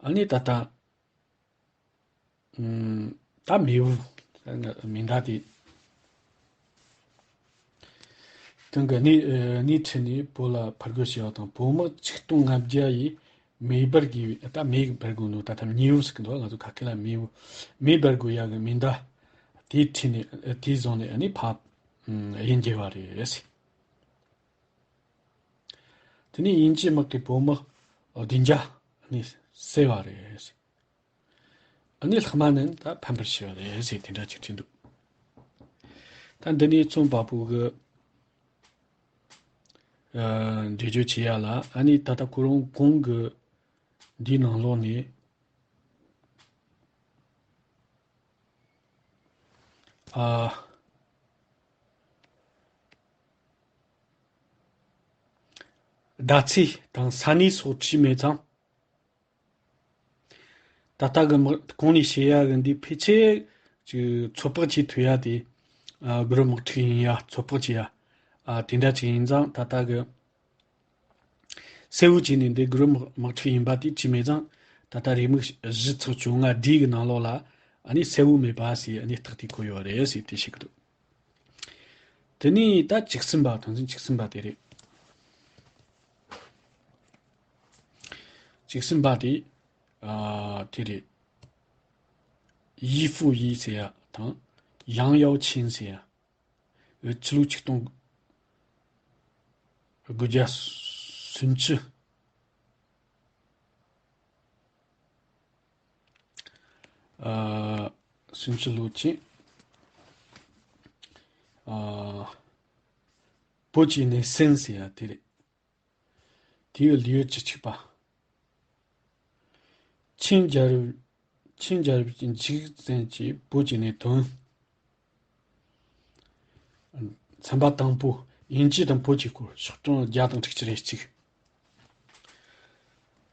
ཨ་ནི་ད་ལྟ་ཨུམ་ད་མེས་པོ་མེ་མདའ་དེ་དོན་གྱི་གནས་ཨ་གནས་ཁྲིད་ནས་བོད་ལ་ཕར་རྒོལ་བྱས་པ་དང་། བོད་དམག་ཆིག་སྟོང་ལྔ་བརྒྱ་ཡིས་མེ་འབར་གྱི་ད་མེ་འབར་དགོས་ནོ་ད་ཐམ་མེས་པོ་ཟེར་གི་འདུག་ང་ཚོ་ཁ་སྐད་ལ་མེས་པོ་མེ་འབར་དགོས་ཡ་གི་མེ་མདའ་དེ་ཁྲིད་ནས་དེ་བཟུང་ནས་ཨ་ནི་ཕར་ཨུམ་དབྱིན་ཇི་བ་རེད། དེ་ནས་དབྱིན་ཇིའི་དམག་གིས་བོད་དམག་བདུན་བརྒྱ་ནས་བསད་པ་རེད། ཨ་ནི་ལྷག་མ་ནི་ད་ཕམ་པར་བྱས་པ་རེད་ཟེར་དེ་འདྲ་ཅིག་བྲིས་འདུག་ད་འདི་ནས་ཚོང་པ་པོ་གི་ཨ་འགྲེལ་བརྗོད་བྱེད་ཡ་ལ་ཨ་ནི་ད་ལྟ་ཁོ་རང་གོང་གི་འདིའི་ནང་ལོགས་ནས་ཨ་ཟླ་ཚེས་དང་ས་གནས་སོགས་བྲིས་མེད་ཙང་། ད་ལྟ་གི་དམག་གོང་ནས་བཤད་ཡ་གི་འདི་ཕལ་ཆེར་ཅིག་ཚོད་དཔག་བྱེད་ཐུབ་ཡ་དེ་ཨ་གུ་རུ་དམག་འཁྲུག་ཡིན་ཡ་ཚོད་དཔག་བྱེད་ཡ་ཨ་དེ་འདྲ་ཅིག་ཡིན་ཙང་། ད་ལྟ་གི་གསལ་བོ་བྱས་ནས་འདི་གུ་རུ་དམག་དམག་འཁྲུག་ཡིན་པ་དེ་བྲིས་མེད་ཙང་། ད་ལྟ་རེའུ་མིག་བཞི་ཚེག་བཅོ་ལྔ་ཌི་གི་ནང་ལོགས་ལ་ ཨ་ནི་གསལ་བོ་མེད་པ་ཟེར་ཨ་ནི་རྟགས་དེ་བཀོད་ཡོད་རེད་ཟེར་དེ་བཤད་གི་འདུག་དེ་ནས་ད་བཅུ་གསུམ་པ། དོན་ཚན་བཅུ་གསུམ་པ་དེ་རེད། བཅུ་གསུམ་པ་དེ་ཨ་དེ་རེད། ཡི་ཧྥུ་ཡི་ཟེར་ཡ་དང་ཡང་ཡའོ་ཆིན་ཟེར་ཡ། འོ་ཕྱི་ལོ་ཆིག་སྟོང་དགུ་བརྒྱ་སུམ་ཅུ། ཨ་སུམ་ཅུ་ལོ་ཆེན། ཨ་བོད་ཀྱི་གནས་སེམས་ཟེར་ཡ་དེ་རེད། དེའི་ལེའུ་བཅུ་གཅིག་པ། ཆིན་རྒྱལ་རབས། ཆིན་རྒྱལ་རབས་ཀྱི་འཇིག་རྟེན་གྱི་བོད་ཀྱི་གནད་དོན། ཚན་པ་དང་པོ། དབྱིན་ཇི་དང་བོད་ཀྱི་སྐོར། ཤོག་གྲངས་བརྒྱ་དང་དྲུག་ཅུ་རེ་གཅིག་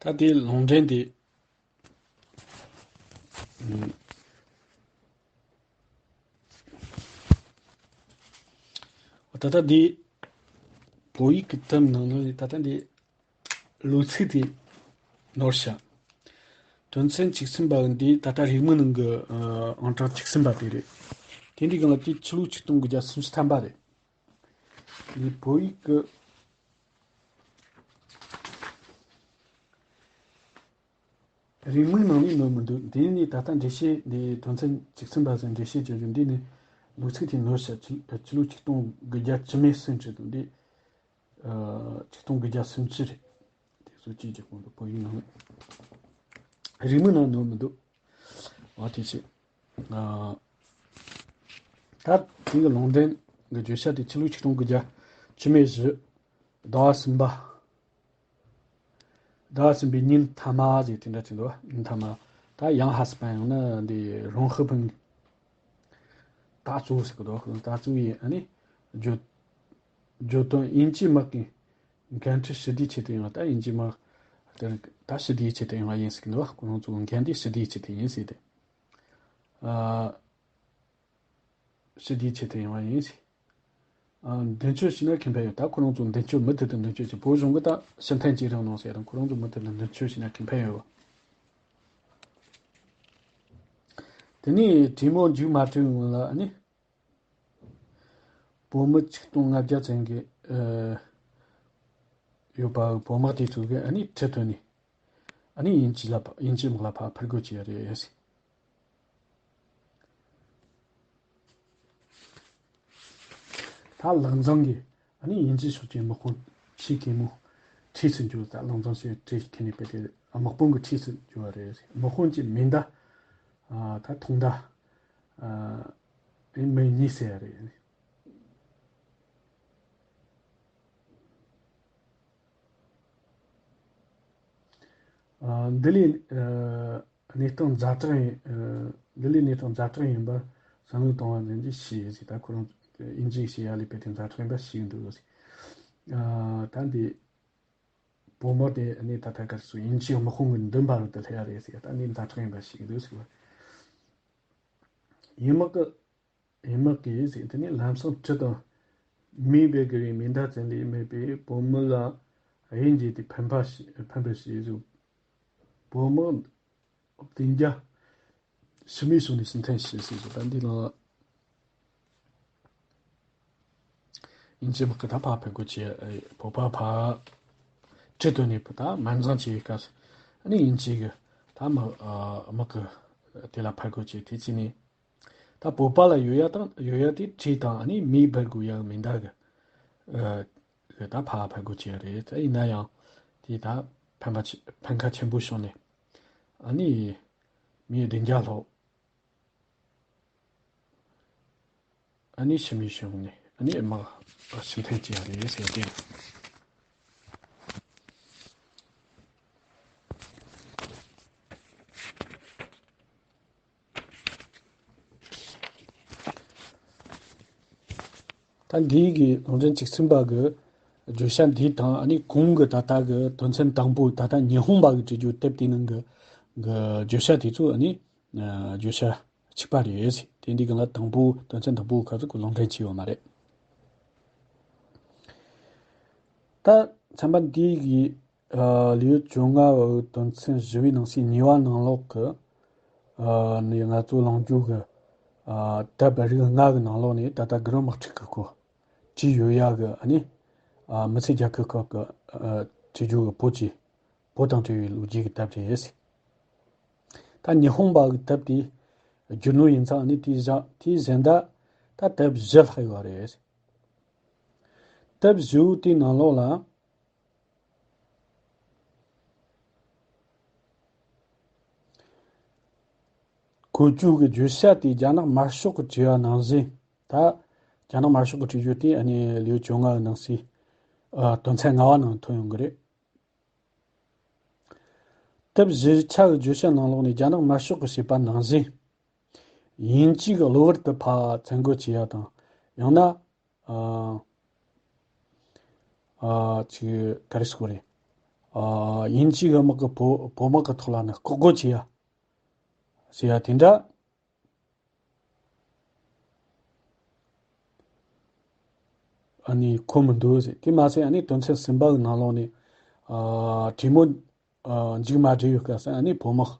ད་དེའི་ལུང་འདྲེན་དེ། ད་ལྟ་འདི་བོད་ཡིག་གི་དེབ་ནང་ལ་ད་ལྟ་འདི་ལོ་ཚིགས་དེ་ནོར་བཞག་དོན་ཚན་བཅུ་གསུམ་པ་འདི་ད་ལྟ་རིང་མོ་ནང་གི་ཨང་གྲངས་བཅུ་གསུམ་པ་དེ་རེད། དེ་འདྲའི་སྒང་ལ་དེ་ཕྱི་ལོ་ཆིག་སྟོང་དགུ་བརྒྱ་སུམ་ཅུ་ཐམ་པ་རེད། འདི་བོད་ཡིག་གི་རིང་མོའི་ནང་ནས་ནོར་མི་འདུག་དེ་ནས་ད་ལྟ་འགྲེལ་བཤད་འདི་དོན་ཚན་བཅུ་གསུམ་པ་ཟེར་འགྲེལ་བཤད་བྱ་རྒྱུ་འདི་ནི་ལོ་ཚིགས་དེ་ནོར་ཤག་ཕྱི་ལོ་ཆིག་སྟོང་དགུ་བརྒྱ་བཅུ་མེད་གསུམ་བྱེད་དང་འདི་ཆིག་སྟོང་དགུ་བརྒྱ་སུམ་ཅུ་རེད། དེ་ཚོ་ཅིའི་ཀྱི་གོང་དུ་བོད་ཡིག་ནང་རིང་མོའི་ནང་ནོར་མི་འདུག་ཨ་དེ་ཚེ། ད་དེ་གི་ལུང་འདྲེན་གི་བརྗོད་བྱ་དེ་ཕྱི་ལོ་ཆིག་སྟོང་དགུ་བརྒྱ་བཅུ་མེད་བཞི། ཟླ་བ་གསུམ་པ། ཟླ་བ་གསུམ་པའི་ཉིན་ཐ་མ་ཟེར་དེ་འདྲ་ཅིག་འདུག་ཉིན་ཐ་མ། ད་ཡང་ཧ་སི་པན་ཡང་ན་འདི་རོང་ཧི་ཕིང་། ད་གཙོ་བོ་ཟེར་གི་འདུག་ད་གཙོ་བོ་ཡིན་ཨ་ནི། བརྗོད་བརྗོད་དོན་དབྱིན་ཇིའི་དམག་གི་འགན་འཁྲི་ཞི་བདེའི་ཆེད་དུ་ཡིན་པ། ད་དབྱིན་ཇིའི་དམག་དེ་ད་ཞི་བདེའི་ཆེད་དུ་ཡིན་པ་ཡིན་ཟེར་གི་འདུག་ཁོ་རང་ཚོའི་འགན་དེ་ཞི་བདེའི་ཆེད་དུ་ཡིན་ཟེར་ཏེ། ཨ། ཞི་བདེའི་ཆེད་དུ་ཡིན་པ་ཡིན་ཟེར། ཨ། མདུན་སྐྱོད་བྱས་ན་ཁེ་ཕན་ཡོད། ད་ཁོ་རང་ཚོ་མདུན་སྐྱོད་མུ་མཐུད་དུ་མདུན་སྐྱོད་བྱེད། བོད་གཞུང་གི་ད་ཕྱིར་འཐེན་བྱེད་རང་གནང་ཟེར་དང་ཁོ་རང་ཚོ་མུ་མཐུད་དུ་མདུན་སྐྱོད་བྱས་ན་ཁེ་ཕན་ཡོད། དེ་ནས་གྲོས་མོལ་མཇུག་མ་གྲོལ་སྔོན་ལ་ཨ་ནི། བོད་མི་ཆིག་སྟོང་ལྔ་བརྒྱ་ཙམ་གྱི་ཨ་ཡོད་པ་བོད་དམག་དེ་ཚོ་གིས་ཨ་ནི་ཁྲིད་ཐོན་ནས་ཨ་ནི་དབྱིན་ཇི་ལ་ཕ་དབྱིན་ཇིའི་དམག་ལ་ཕར་ཕར་རྒོལ་བྱས་རེད། ད་ལང་ཚང་གིས་ཨ་ནི་དབྱིན་ཇི་ཕྱོགས་ཀྱི་དམག་དཔོན་ཆེ་གེ་མོ་འཁྲིས་སུ་འཇུག་ད་ལང་ཚང་ཞེས་བྲིས་ཁྱེར་ནས་ཕེབས་ཏེ་དམག་དཔོན་གྱི་འཁྲིས་སུ་འཇུག་པ་རེད། དམག་དཔོན་གྱི་མེ་མདའ་ད་ཐུང་མདའ་ཨ་མི་གཉིས་ཟེར་ཡ་རེད། ཨ་འདི་ལས་ཨ་གནས་སྟངས་ཛ་དྲག་ཡིན། ཨ་འདི་ལས་གནས་སྟངས་ཛ་དྲག་ཡིན་པར་བསམ་བློ་གཏོང་བ་འཛིན་གྱི་ཞེས་ཟེར། ད་ཁོ་རང་དབྱིན་ཇིའི་ཞེས་ཡ་ལས་པའི་དེ་ཛ་དྲག་ཡིན་པ་ཞིག་འདུག་ཟེར། ཨ་ད་འདི་བོད་དམག་དེ་ནི་ད་ཐད་ཀར་སུ་དབྱིན་ཇིའི་དམག་དཔུང་གི་མདུན་བར་དུ་སླེབས་ཡ་རེད་ཟེར། ད་འདི་ཛ་དྲག་ཡིན་པ་ཞིག་འདུག་ཟེར་བ། ཡིན་མོད་ཀི། ཡིན་མོད་ཀི་ཟེར། དེ་ནས་ལམ་སང་ཁྲི་དང་མེ་སྦར་གྷི་རི་མེ་མདའ་ཙམ་ལས་མེད་པས་བོད་མི་ལ་གཡུལ་འགྱེད་དེ་ཕན་པ་ཞིག་ཕན་པ་ཞིག་བཟོས། བོད་དམག་བདུན་བརྒྱ་ཕྱི་མིའི་ཕྱོགས་ནས་ཕྱིར་འཐེན་བྱས་ཟེར་བཟོས། ད་འདི་ལ་དབྱིན་ཇི་དམག་གིས་ད་ཕར་ཕར་རྒོལ་བྱས། བོད་པ་ཕར་ཁྲིད་ཐོན་ནས་ད་དམག་འཛིང་བྱེད་སྐབས་ཨ་ནི་དབྱིན་ཇི་གི་ད་དམག་དམག་གིས་དེ་ལ་ཕར་རྒོལ་བྱས། དེ་བྱས་ནས། ད་བོད་པ་ལ་ཡོད་ཡ་དང་ཡོད་ཡ་དེ་ཁྲི་དང་ཨ་ནི་མེ་སྦར་གྷི་ཡ་མེ་མདའ་གི་ཨ་གི་ད་ཕར་ཕར་རྒོལ་བྱས་རེད། ད་ཡིན་ན་ཡང་དེ་ད་ཕན་པ་ཆེ་ཕན་ཁ་ཆེན་པོ་བྱུང་ནས་ཨ་ནི་མི་བདུན་བརྒྱ་ལྷག་ཨ་ནི་ཕྱི་མིའི་ཕྱོགས་ནས་ཨ་ནི་དམག་ཕྱིར་འཐེན་བྱས་རེད་ཟེར་ཏེ། ད་འདིའི་གི་ལུང་འདྲེན་བཅུ་གསུམ་པ་གི་བརྗོད་བྱ་འདི་དང་ཨ་ནི་གོང་གི་ད་ལྟ་གི་དོན་ཚན་དང་པོ་ད་ལྟ་ཉི་ཧོང་པ་གི་བྲིས་རྒྱུ་དེབ་དེའི་ནང་གི་གི་བརྗོད་བྱ་དེ་ཚོ་ཨ་ནི་བརྗོད་བྱ་གཅིག་པ་རེད། དེ་འདི་གི་ལ་དང་པོ་དོན་ཚན་དང་པོ་གི་ཁ་ཚུགས་གི་ལུང་འདྲེན་བྱས་ཡོད་མ་རེད། ད་ཚན་པ་འདིའི་གི་ལེའུ་བཅོ་ལྔ་བ་དོན་ཚན་བཞི་བའི་ནང་གསེས་གཉིས་པ་ནང་ལོགས་ཀྱི་ ཨ་ནི་ང་ཚོ་ལོངས་སྤྱོད་ཀྱི་ཨ་དེབ་རིགས་ལྔ་གི་ནང་ལོགས་ནས་ད་ལྟ་གུ་རུ་དམག་འཁྲུག་གི་སྐོར་བྲིས་ཡོད་ཡ་གི། ཨ་ནི་ཨ་མི་ཚེ་རྒྱལ་ཁབ་ཁག་གི་ཨ་བྲིས་རྒྱུ་གི་བོད་ཀྱི་བོད་དང་འབྲེལ་བའི་ལོ་རྒྱུས་ཀྱི་དེབ་རེད། ད་ཉི་ཧོང་པ་གི་དེབ་དེ་རྒྱུ་ནོར་ཡིན་ཙང་ཨ་ནི་དེའི་གཞན་དེའི་གཞན་དག་ད་དེབ་བཞི་ལྷག་ཡོད་རེད། དེབ་བཞི་བོ་དེའི་ནང་ལོགས་ལ། བཀོལ་སྤྱོད་ཀྱི་བརྗོད་བྱ་དེ་རྒྱ་ནག་དམར་ཤོག་གི་བྲིས་པ་ནང་བཞིན། ད་རྒྱ་ནག་དམར་ཤོག་གི་བྲིས་རྒྱུ་དེ་ཨ་ནི་ལེའུ་བཅོ་ལྔ་གི་ནང་གསེས་ཨ་དོན་ཚན་ལྔ་པ་ནང་ཐོན་ཡོང་གི་རེད། དེབ་བཞི་ཆ་གི་བརྗོད་བྱ་ནང་ལོགས་ནས་རྒྱ་ནག་དམར་ཤོག་གིས་བྱས་པ་ནང་བཞིན། དབྱིན་ཇི་གི་གློ་བུར་དུ་ཕར་བཙན་རྒོལ་བྱེད་ཡ་དང་། ཡང་ན། ཨ་ཨ་ཅིག་ག་རེ་ཟེར་དགོས་རེད། ཨ་དབྱིན་ཇི་གི་དམག་གིས་བོད་བོད་དམག་གི་ཐོག་ལ་ནི་ལྐོག་རྒོལ་བྱེད་ཡ་ཟེར་ཡ་དེ་འདྲ་ཨ་ནི་གོ་མི་འདུག་ཟེར། དེ་མ་ཟད་ཨ་ནི་དོན་ཚན་གསུམ་པ་གི་ནང་ལོགས་ནས་ཨ་གྲོས་མོལ་ཨ་མཇུག་མ་སྒྲིལ་བའི་སྐབས་སུ་ཨ་ནི་བོད་དམག་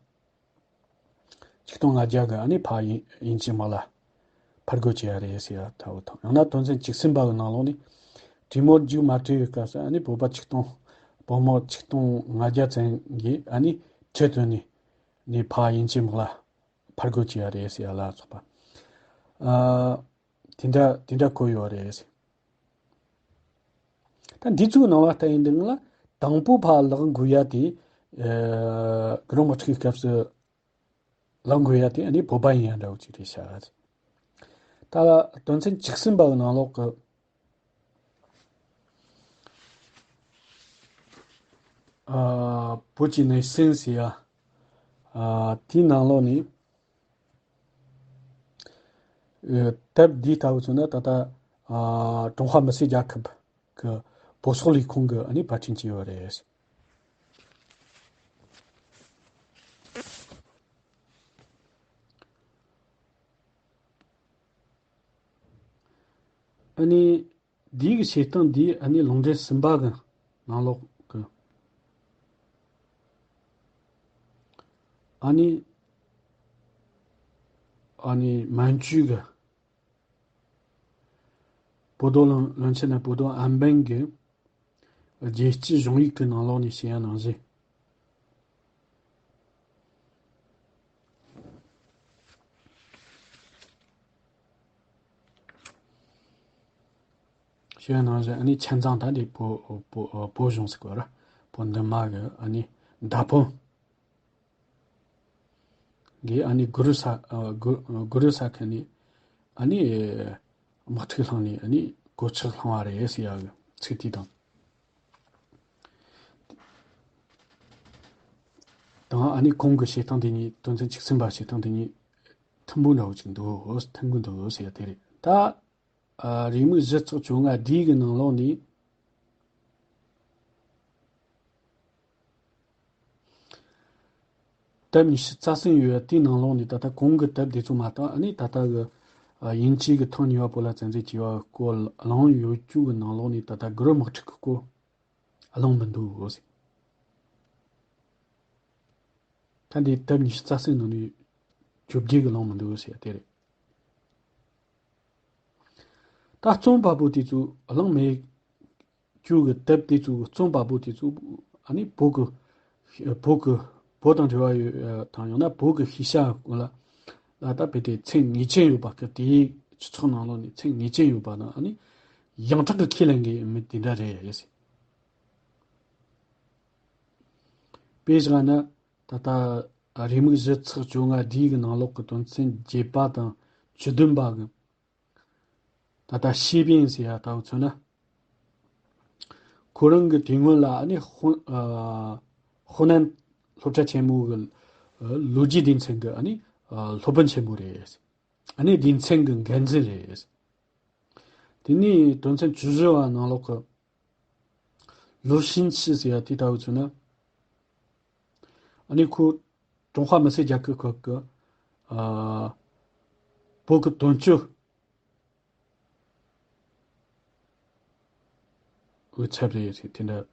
ཆིག་སྟོང་ལྔ་བརྒྱ་གིས་ཨ་ནི་ཕར་དབྱིན་དབྱིན་ཇིའི་དམག་ལ་ཕར་རྒོལ་བྱས་ཡ་རེད་ཟེར་ཡ་ལྟ་བུ་དང་། ཡང་ན་དོན་ཚན་བཅུ་གསུམ་པ་གི་ནང་ལོགས་ནས་གྲོས་མོལ་མཇུག་མ་སྒྲིལ་བའི་སྐབས་སུ་ཨ་ནི་བོད་པ་ཆིག་སྟོང་། བོད་དམག་ཆིག་སྟོང་ལྔ་བརྒྱ་ཙམ་གྱིས་ཨ་ནི་ཁྲིད་བཏོན་ནས་ནས་ཕར་དབྱིན་ཇིའི་དམག་ལ་ཕར་རྒོལ་བྱས་ཡ་རེད་ཟེར་ཡ་ལ་སོགས་པ། ཨ་དེ་འདྲ་དེ་འདྲ་བཀོད་ཡོད་རེད། ད་འདི་ཚོའི་ནང་ལ་ལྟ་ཡིན་དུས་ང་ལ་དང་པོ་ཕར་ལབ་དགོས་ཡ་དེ། ཨ་གུ་རུ་དམག་འཁྲུག་གི་སྐབས་སུ་ལབ་དགོས་ཡ་དེ་ཨ་ནི་བོད་པ་ཡིན་ཡ་འདྲ་བོ་ཅིག་རེད་ཤག། ད་དོན་ཚན་བཅུ་གསུམ་པ་གི་ནང་ལོགས་ཀྱི་ཨ་བོད་ཀྱི་གནས་ཚུལ་ཟེར་ཡ། ཨ་དེའི་ནང་ལོགས་ནས། ཨ་དེབ་འདི་ལྟ་བུ་བྱུང་ན་ད་ལྟ་ཨ་ཀྲུང་ཧྭ་མི་སེར་རྒྱལ་ཁབ་ཀྱི་བོད་སོག་ལས་ཁུངས་ཀྱིས་ཨ་ནི་པར་སྐྲུན་བྱས་ཡོད་རེད། ཨ་ནི། འདིའི་གི་བྱེད་སྟངས་འདི་ཨ་ནི་ལུང་འདྲེན་གསུམ་པ་གི་ནང་ལོགས་ཀྱི་ཨ་ནི་ཨ་ནི་མན་ཇུའི་གི་པོ་ཏོ་བློན་བློན་ཆེན་ནི་པོ་ཏོ་ཨན་པན་གྱི་རྒྱལ་སྤྱིའི་གཞུང་ཡིག་གི་ནང་ལོགས་ནས་བཤད་ཡ་ནང་བཞིན། བཤད་ཡ་ནང་བཞིན་ཨ་ནི་ཆན་ཙང་ད་འདི་བོད་བོད་བོད་གཞུང་ཟེར་དགོས་ར། བོད་མདུན་དམག་གི་ཨ་ནི་མདའ་དཔོན་གྱིས་ཨ་ནི་གུ་རུ་ས་ཨ་གུ་གུ་རུ་ས་ཁུལ་ནས་ཨ་ནི་དམག་འཁྲུག་བསླངས་ནས་ཨ་ནི་གོད་ཆག་བསླངས་པ་རེད་ཟེར་ཡ་གི་ཚིག་དེ་དང་། དང་ཨ་ནི་གོང་གི་བཤད་སྟངས་དེ་གཉིས། དོན་ཚན་བཅུ་གསུམ་པ་བཤད་སྟངས་དེ་གཉིས་མཐུན་པོ་འདྲ་བོ་ཅིག་འདུག་མཐུན་གི་འདུག་ཟེར་ཡ་དེ་རེད། ད་ཨ་རེའུ་མིག་བཞི་ཚེག་བཅོ་ལྔ་ཌི་གི་ནང་ལོགས་ནས། དེབ་ཉི་ཤུ་རྩ་གསུམ་ཡོད་པ་དེའི་ནང་ལོགས་ནས་ད་ལྟ་གོང་གི་དེབ་དེ་ཚོ་མ་གཏོགས་ཨ་ནི་ད་ལྟ་གི་ཨ་དབྱིན་ཇི་གི་ཐེངས་གཉིས་པ་བོད་ལ་བཙན་འཛུལ་བྱས་པ་སྐོར་གླེང་ཡོད་རྒྱུ་གི་ནང་ལོགས་ནས་ད་ལྟ་གུ་རུ་དམག་འཁྲུག་གི་སྐོར་གླེང་མི་འདུག་ཟེར། ད་འདི་དེབ་ཉི་ཤུ་རྩ་གསུམ་ནང་ནས་བཅོ་བརྒྱད་གི་གླེང་མི་འདུག་ཟེར་དེ་རེད། ད་རྩོམ་པ་པོ་དེ་ཚོ་གླེང་མེད་རྒྱུ་གི་དེབ་དེ་ཚོ་གི་རྩོམ་པ་པོ་དེ་ཚོ་ཨ་ནི་བོད་གི་བོད་གི་བོད་དང་འབྲེལ་བ་ཡོད་དང་ཡང་ན་བོད་གི་ཤེས་བྱ་སྐོར་ལ་ལ་ད་དཔེ་དེ་མཚན་ངེས་ཅན་ཡོད་པ་གི། དེའི་སྤྱི་ཚོགས་ནང་ལོགས་ནས་མཚན་ངེས་ཅན་ཡོད་པ་དང་ཨ་ནི་ཡང་དག་གི་ཁས་ལེན་གི་མི་དེ་འདྲ་རེད་ཟེར། དཔེ་བཞག་ན་ད་ལྟ་རེའུ་མིག་བཞི་ཚེག་བཅོ་ལྔ་ཌི་གི་ནང་ལོགས་ཀྱི་དོན་ཚན་བརྒྱད་པ་དང་བཅུ་བདུན་པ་གི་ད་ལྟ་ཤེས་པིན་ཟེར་ཡ་ལྟ་བུ་མཚོན་ན། ཁོ་རང་གི་དེ་སྔོན་ལ་ཨ་ནི་ཧོ་ཨ་ཧོ་ནན་སློབ་གྲྭ་ཆེན་མོ་གི་ཨ་ལོ་རྒྱུས་སྡེ་ཚན་གི་ཨ་ནི་ཨ་སློབ་དཔོན་ཆེན་མོ་རེད། ཨ་ནི་སྡེ་ཚན་གི་འགན་འཛིན་རེད། དེ་ནས་དོན་ཚན་བཅུ་བཞི་པ་ནང་ལོགས་ཀྱི་ལུའུ་ཤིན་ཆི་ཟེར་ཡ་དེ་ལྟ་བུ་མཚོན་ན། ཨ་ནི་ཁོ་ཀྲུང་ཧྭ་མི་སེར་རྒྱལ་ཁབ་ཁག་གི་ཨ་བོད་ཀྱི་དོན་གཅོད་འོས་ཚབ་རེད་ཟེར། དེ་འདྲ་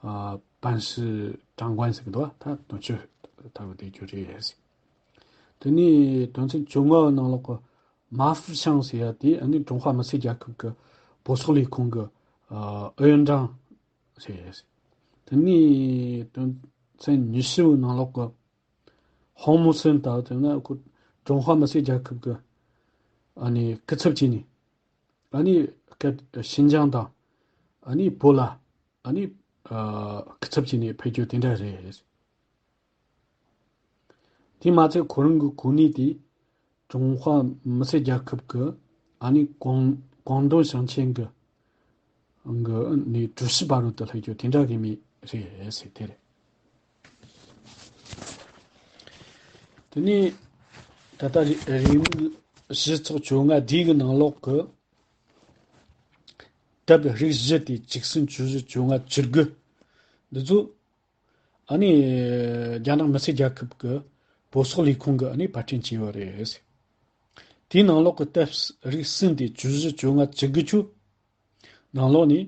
ཨ་办事长官ཟེར་གི་འདུག་བ། ད་དོན་གཅོད་ལྟ་བུ་དེ་རྒྱུ་རེད་ཟེར། དེ་ནས་དོན་ཚན་བཅོ་ལྔ་བའི་ནང་ལོགས་ཀྱི་མ་ཧྥུ་ཤང་ཟེར་ཡ་དེ་ཨ་ནི་ཀྲུང་ཧྭ་མི་སེར་རྒྱལ་ཁབ་ཀྱི་བོད་སོག་ལས་ཁུངས་ཀྱི་ཨ་ཨུ་ཡོན་ཀྲང་ཟེར་ཡ་ཟེར། དེ་ནས་དོན་ཚན་ཉི་ཤུ་བའི་ནང་ལོགས་ཀྱི་ཧོང་མུ་སུན་ལྟ་བུ་དེ་ནི་ཁོ་ཀྲུང་ཧྭ་མི་སེར་རྒྱལ་ཁབ་ཀྱི་ཨ་ནི་སྐུ་ཚབ་བྱས་ནས་ཨ་ནི་སྐད་ཤིན་ཅང་དང་ཨ་ནི་བོད་ལ་ཨ་ནི་ཨ་སྐུ་ཚབ་བྱས་ནས་ཕེབས་རྒྱུ་དེ་འདྲ་རེད། དེ་མ་ཚད་ཁོ་རང་གི་གོ་གནས་དེ་ཀྲུང་ཧྭ་མི་སེར་རྒྱལ་ཁབ་ཀྱི་ཨ་ནི་ཀོང་ཀོང་ཏུང་ཞིང་ཆེན་གྱི་གི་ནི་ཀྲུའུ་ཞི་བར་དུ་སླེབས་རྒྱུ་དེ་འདྲ་གི་མི་རེད་ཟེར་དེ་རེད། དེ་ནས་ད་ལྟ་རེ་རེའུ་མིག་བཞི་ཚེག་བཅོ་ལྔ་འདི་གི་ནང་ལོགས་ཀྱི་དེབ་རིགས་བཞི་དེ་གཅིག་གསུམ་བཅུ་བཞི་བཅོ་ལྔ་བཅུ་དགུ་འདི་ཚོ་ཨ་ནི་རྒྱ་ནག་མི་སེར་རྒྱལ་ཁབ་ཀྱི་བོད་སོག་ལས་ཁུངས་ཀྱིས་ཨ་ནི་པར་སྐྲུན་བྱས་ཡོད་རེད། དེའི་ནང་ལོགས་ཀྱི་དེབ་རིགས་གསུམ་དེ་བཅུ་བཞི་བཅོ་ལྔ་བཅུ་དགུ་ཆོ་ནང་ལོགས་ནས་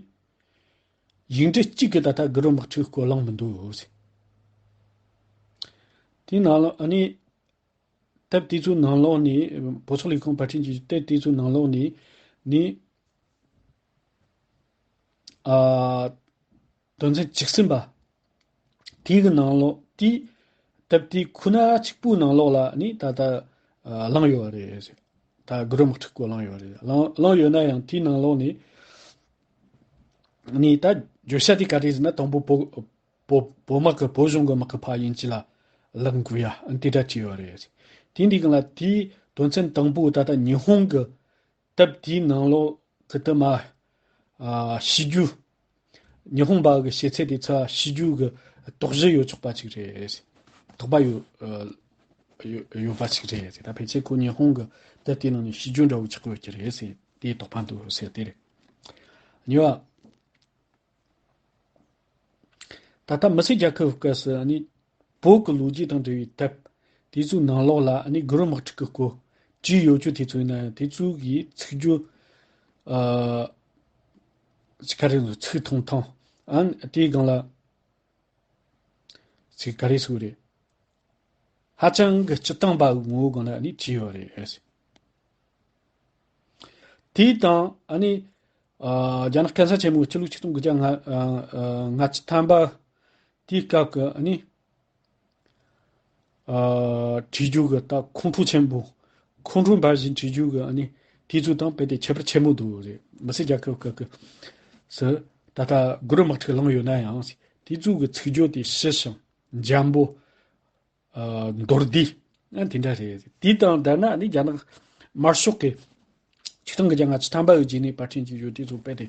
ཡིག་འབྲུ་གཅིག་གི་ད་ལྟ་གུ་རུ་དམག་འཁྲུག་སྐོར་གླེང་མི་འདུག་ཟེར། དེའི་ནང་ལོགས་ཨ་ནི་དེབ་དེ་ཚོའི་ནང་ལོགས་ནས་བོད་སོག་ལས་ཁུངས་པར་སྐྲུན་གྱི་དེབ་དེ་ཚོའི་ནང་ལོགས་ནས་ནི་ཨ་དོན་ཚན་བཅུ་གསུམ་པ། དེའི་གི་ནང་ལོགས་དེའི་དེབ་དེ་ཁོ་ན་གཅིག་པུའི་ནང་ལོགས་ལ་ནི་ད་ལྟ་ཨ་བླངས་ཡོད་རེད། ད་གུ་རུ་དམག་འཁྲུག་སྐོར་བླངས་ཡོད་རེད། བླངས་བླངས་ཡོད་ན་ཡང་དེའི་ནང་ལོགས་ནས་ནི་ད་བརྗོད་བྱ་དེ་ག་རེ་ཟེར་ན་དང་པོ་བོད་བོད་བོད་དམག་གི་བོད་གཞུང་གི་དམག་གི་ཕ་ཡིན་གཅིག་ལ་ལེན་དགོས་ཡ་ཨ་ནི་དེ་འདྲ་བྱས་ཡོད་རེད། དེ་འདི་གང་ལ་དེའི་དོན་ཚན་དང་པོ་ད་ལྟ་ཉི་ཧོང་གི་དེབ་དེའི་ནང་ལོགས་ཀྱི་དེ་མ་ཨ་ཤི་རྒྱུ། ཉི་ཧོང་པ་གི་བྱེད་ཚད་དེ་ཚ་ཤི་རྒྱུ་གི་དོགས་གཞི་ཡོད་ཆོག་པ་ཅིག་རེད། དོགས་པ་ཡོད་ཨ་ཡོད་ཡོད་པ་ཅིག་རེད། ད་ཕལ་ཆེར་ཁོ་ཉི་ཧོང་གི་དེབ་དེའི་ནང་ནས་ཤི་རྒྱུ་འདྲ་བོ་ཆགས་ཡོད་ཀྱི་རེད་ཟེར་དེའི་དོགས་པ་འདུག་ཟེར་དེ་རེད། གཉིས་པ། ད་ལྟ་མི་སེར་རྒྱལ་ཁབ་སྐབས་སུ་ཨ་ནི་བོད་ཀྱི་ལོ་རྒྱུས་དང་འབྲེལ་བའི་དེབ་དེ་ཚོའི་ནང་ལོགས་ལ་ཨ་ནི་གུ་རུ་དམག་འཁྲུག་གི་སྐོར་བྲིས་ཡོད་རྒྱུ་དེ་ཚོ་ཡིན་ན་ཡང་དེ་ཚོའི་གི་ཚིག་སྦྱོར་ཨ་ཚིག་ག་རེ་ཚིག་ཐུང་ཐུང་ཨ་ནི་དེའི་སྒང་ལ་ཚིག་ག་རེ་ཟེར་རེད། ཧ་ཅང་གི་སྤྱིར་བཏང་པ་ངོ་བོ་སྒང་ལ་ཨ་ནི་བྲིས་ཡོད་རེད། དེ་དང་ཨ་ནི་ཨ་རྒྱ་ནག་གན་ས་ཆེན་མོའི་ཆི་ལུག་ཆིག་སྟོང་དགུ་བརྒྱ་ལྔ་ཨ་ཨ་ལྔ་བཅུ་ཐམ་པ་དེའི་སྐབས་ཀྱི་ཨ་ནི་ཨ་བྲིས་རྒྱུ་གི་ད་ཁོང་ཁྲོ་ཆེན་པོ་ཁོང་ཁྲོ་འབར་བཞིན་བྲིས་རྒྱུ་གི་ཨ་ནི་དེ་ཚོ་དང་རྦད་དེ་ཁྱད་པར་ཆེན་པོ་འདུག་རེད། མི་སེར་རྒྱལ་ཁབ་སྐབས་ཀྱི་སུ་ད་ལྟ་གུ་རུ་དམག་འཁྲུག་ལངས་ཡོད་ན་ཡང་དེ་ཚོ་གི་ཚིག་སྦྱོར་དེ་ཞི་ཞིང་འཇམ་པོ། ཨ་མདོར་བསྡུས་ཨ་དེ་འདྲ་རེད། དེ་དང་བསྡུར་ན་ནི་རྒྱ་ནག་དམར་ཤོག་གི་ཆིག་སྟོང་དགུ་བརྒྱ་ལྔ་བཅུ་ཐམ་པ་ཡི་རྗེས་ནས་པར་སྐྲུན་གྱི་ཡོད་དེ་ཚོ་རྦད་དེ་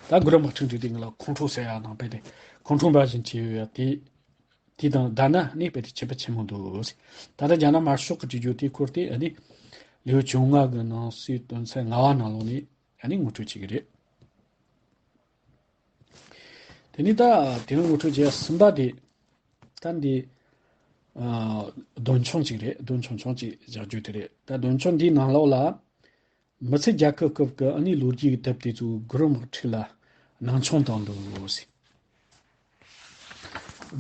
ད་གུ་རུ་དམག་འཁྲུག་འདི་དེ་ང་ལ་ཁོང་ཁྲོ་ཟེར་ཡ་དང་རྦད་དེ་ཁོང་ཁྲོ་འབར་བཞིན་བྲིས་ཡོད་ཡ་དེ་དེ་དང་བསྡུར་ན་ནི་རྦད་དེ་ཁྱད་པར་ཆེན་པོ་འདུག་ད་ལྟ་རྒྱ་ནག་དམར་ཤོག་གི་བྲིས་རྒྱུ་དེ་ཁོར་དེ་ཨ་ནི་ལེའུ་བཅོ་ལྔ་གི་ནང་གསེས་དོན་ཚན་ལྔ་བ་ནང་ལོགས་ནས་ཨ་ནི་ངོ་སྤྲོད་བྱེད་ཀྱི་རེད། དེ་ནི་ད་དེ་རིང་ངོ་སྤྲོད་བྱས་གསུམ་པ་དེ་ད་འདི་ཨ་འདོན་ཆུང་ཅིག་རེད། འདོན་ཆུང་ཆུང་ཅིག་བཞག་རྒྱུ་དེ་རེད། ད་འདོན་ཆུང་འདིའི་ནང་ལོགས་ལ་མི་ཚེ་རྒྱལ་ཁབ་སྐབས་ཀྱི་ཨ་ནི་ལོ་རྒྱུས་ཀྱི་དེབ་དེ་ཚོ་གུ་རུ་དམག་འཁྲུག་ལ་སྣང་ཆུང་བཏང་འདུག་ཟེར།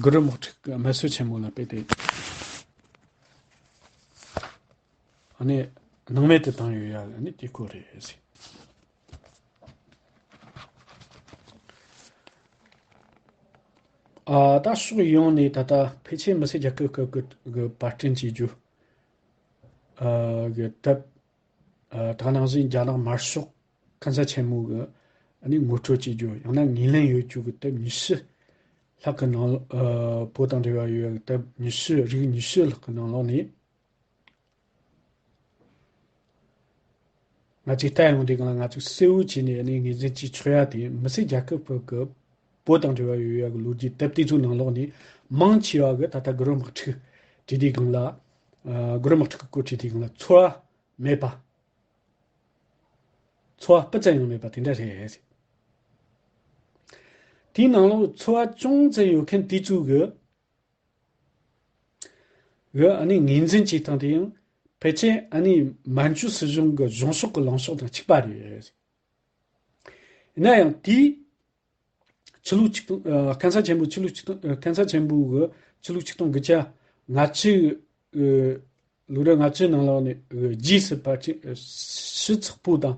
གུ་རུ་དམག་འཁྲུག་གི་དམར་གསོད་ཆེན་མོ་ལ་དཔེ་དེ་ཨ་ནི་སྣང་མེད་དུ་བཏང་ཡོད་ཡ་ཨ་ནི་དེ་ཁོ་རེད་ཟེར། ཨ་ད་ཕྱོགས་ཡོངས་ནས་ད་ལྟ་ཕལ་ཆེར་མི་སེར་རྒྱལ་ཁབ་ཁག་གི་གི་པར་སྐྲུན་བྱེད་རྒྱུ་ཨ་གི་དེབ་ཨ་ད་ནང་བཞིན་རྒྱ་ནག་དམར་ཤོག་གན་ས་ཆེན་མོ་གི་ཨ་ནི་ངོ་སྤྲོད་བྱེད་རྒྱུ་ཡང་ན་ངོས་ལེན་ཡོད་རྒྱུ་གི་དེབ་ཉི་ཤུ་ལྷག་གི་ནང་ཨ་བོད་དང་འབྲེལ་བ་ཡོད་ཡ་གི་དེབ་ཉི་ཤུ་རིགས་ཉི་ཤུ་ལྷག་གི་ནང་ལོགས་ནས། ང་ཚོས་ལྟ་ཡོང་དུས་སྒང་ལ་ང་ཚོས་གསལ་བོ་བྱས་ནས་ནི་ངོས་འཛིན་བྱེད་ཆོག་ཡ་དེ་མི་སེར་རྒྱལ་ཁབ་ཁག་གི་བོད་དང་འབྲེལ་བ་ཡོད་ཡ་གི་ལོ་རྒྱུས་དེབ་དེ་ཚོའི་ནང་ལོགས་ནས་མང་ཆེ་བ་གི་ད་ལྟ་གུ་རུ་དམག་འཁྲུག་བྲིས་དུས་སྒང་ལ་ཨ་གུ་རུ་དམག་འཁྲུག་གི་སྐོར་བྲིས་དུས་སྒང་ལ་ཚོར་བ་མེད་པ། ཚོར་བ་སྤུ་ཙམ་ཡང་མེད་པ་དེ་འདྲ་རེད། དེའི་ནང་ལོགས་ཚོར་བ་ཅུང་ཙམ་ཡོད་མཁན་དེ་ཚོ་གི་གི་ཨ་ནི་ངོས་འཛིན་བྱེད་སྟངས་དེ་ཡང་ཕལ་ཆེར་ཨ་ནི་མན་ཇུ་སྲིད་གཞུང་གི་གཞུང་ཕྱོགས་ཀྱི་ལངས་ཕྱོགས་དང་གཅིག་པ་རེད། ཡིན་ན་ཡང་དེའི་ཆི་ལུག་ཆིག་སྟོང་ཨ་གན་ས་ཆེན་པོ་ཆི་ལུག་ཆིག་སྟོང་ཨ་གན་ས་ཆེན་པོ་གི་ཆི་ལུག་ཆིག་སྟོང་དགུ་བརྒྱ་ལྔ་བཅུ་ཨ་ ལོ་རབས་ལྔ་བཅུ་ནང་ལོགས་ནས་རྗེས་སུ་ཕར་ཕྱིན་ཞུ་ཚགས་པོ་དང་།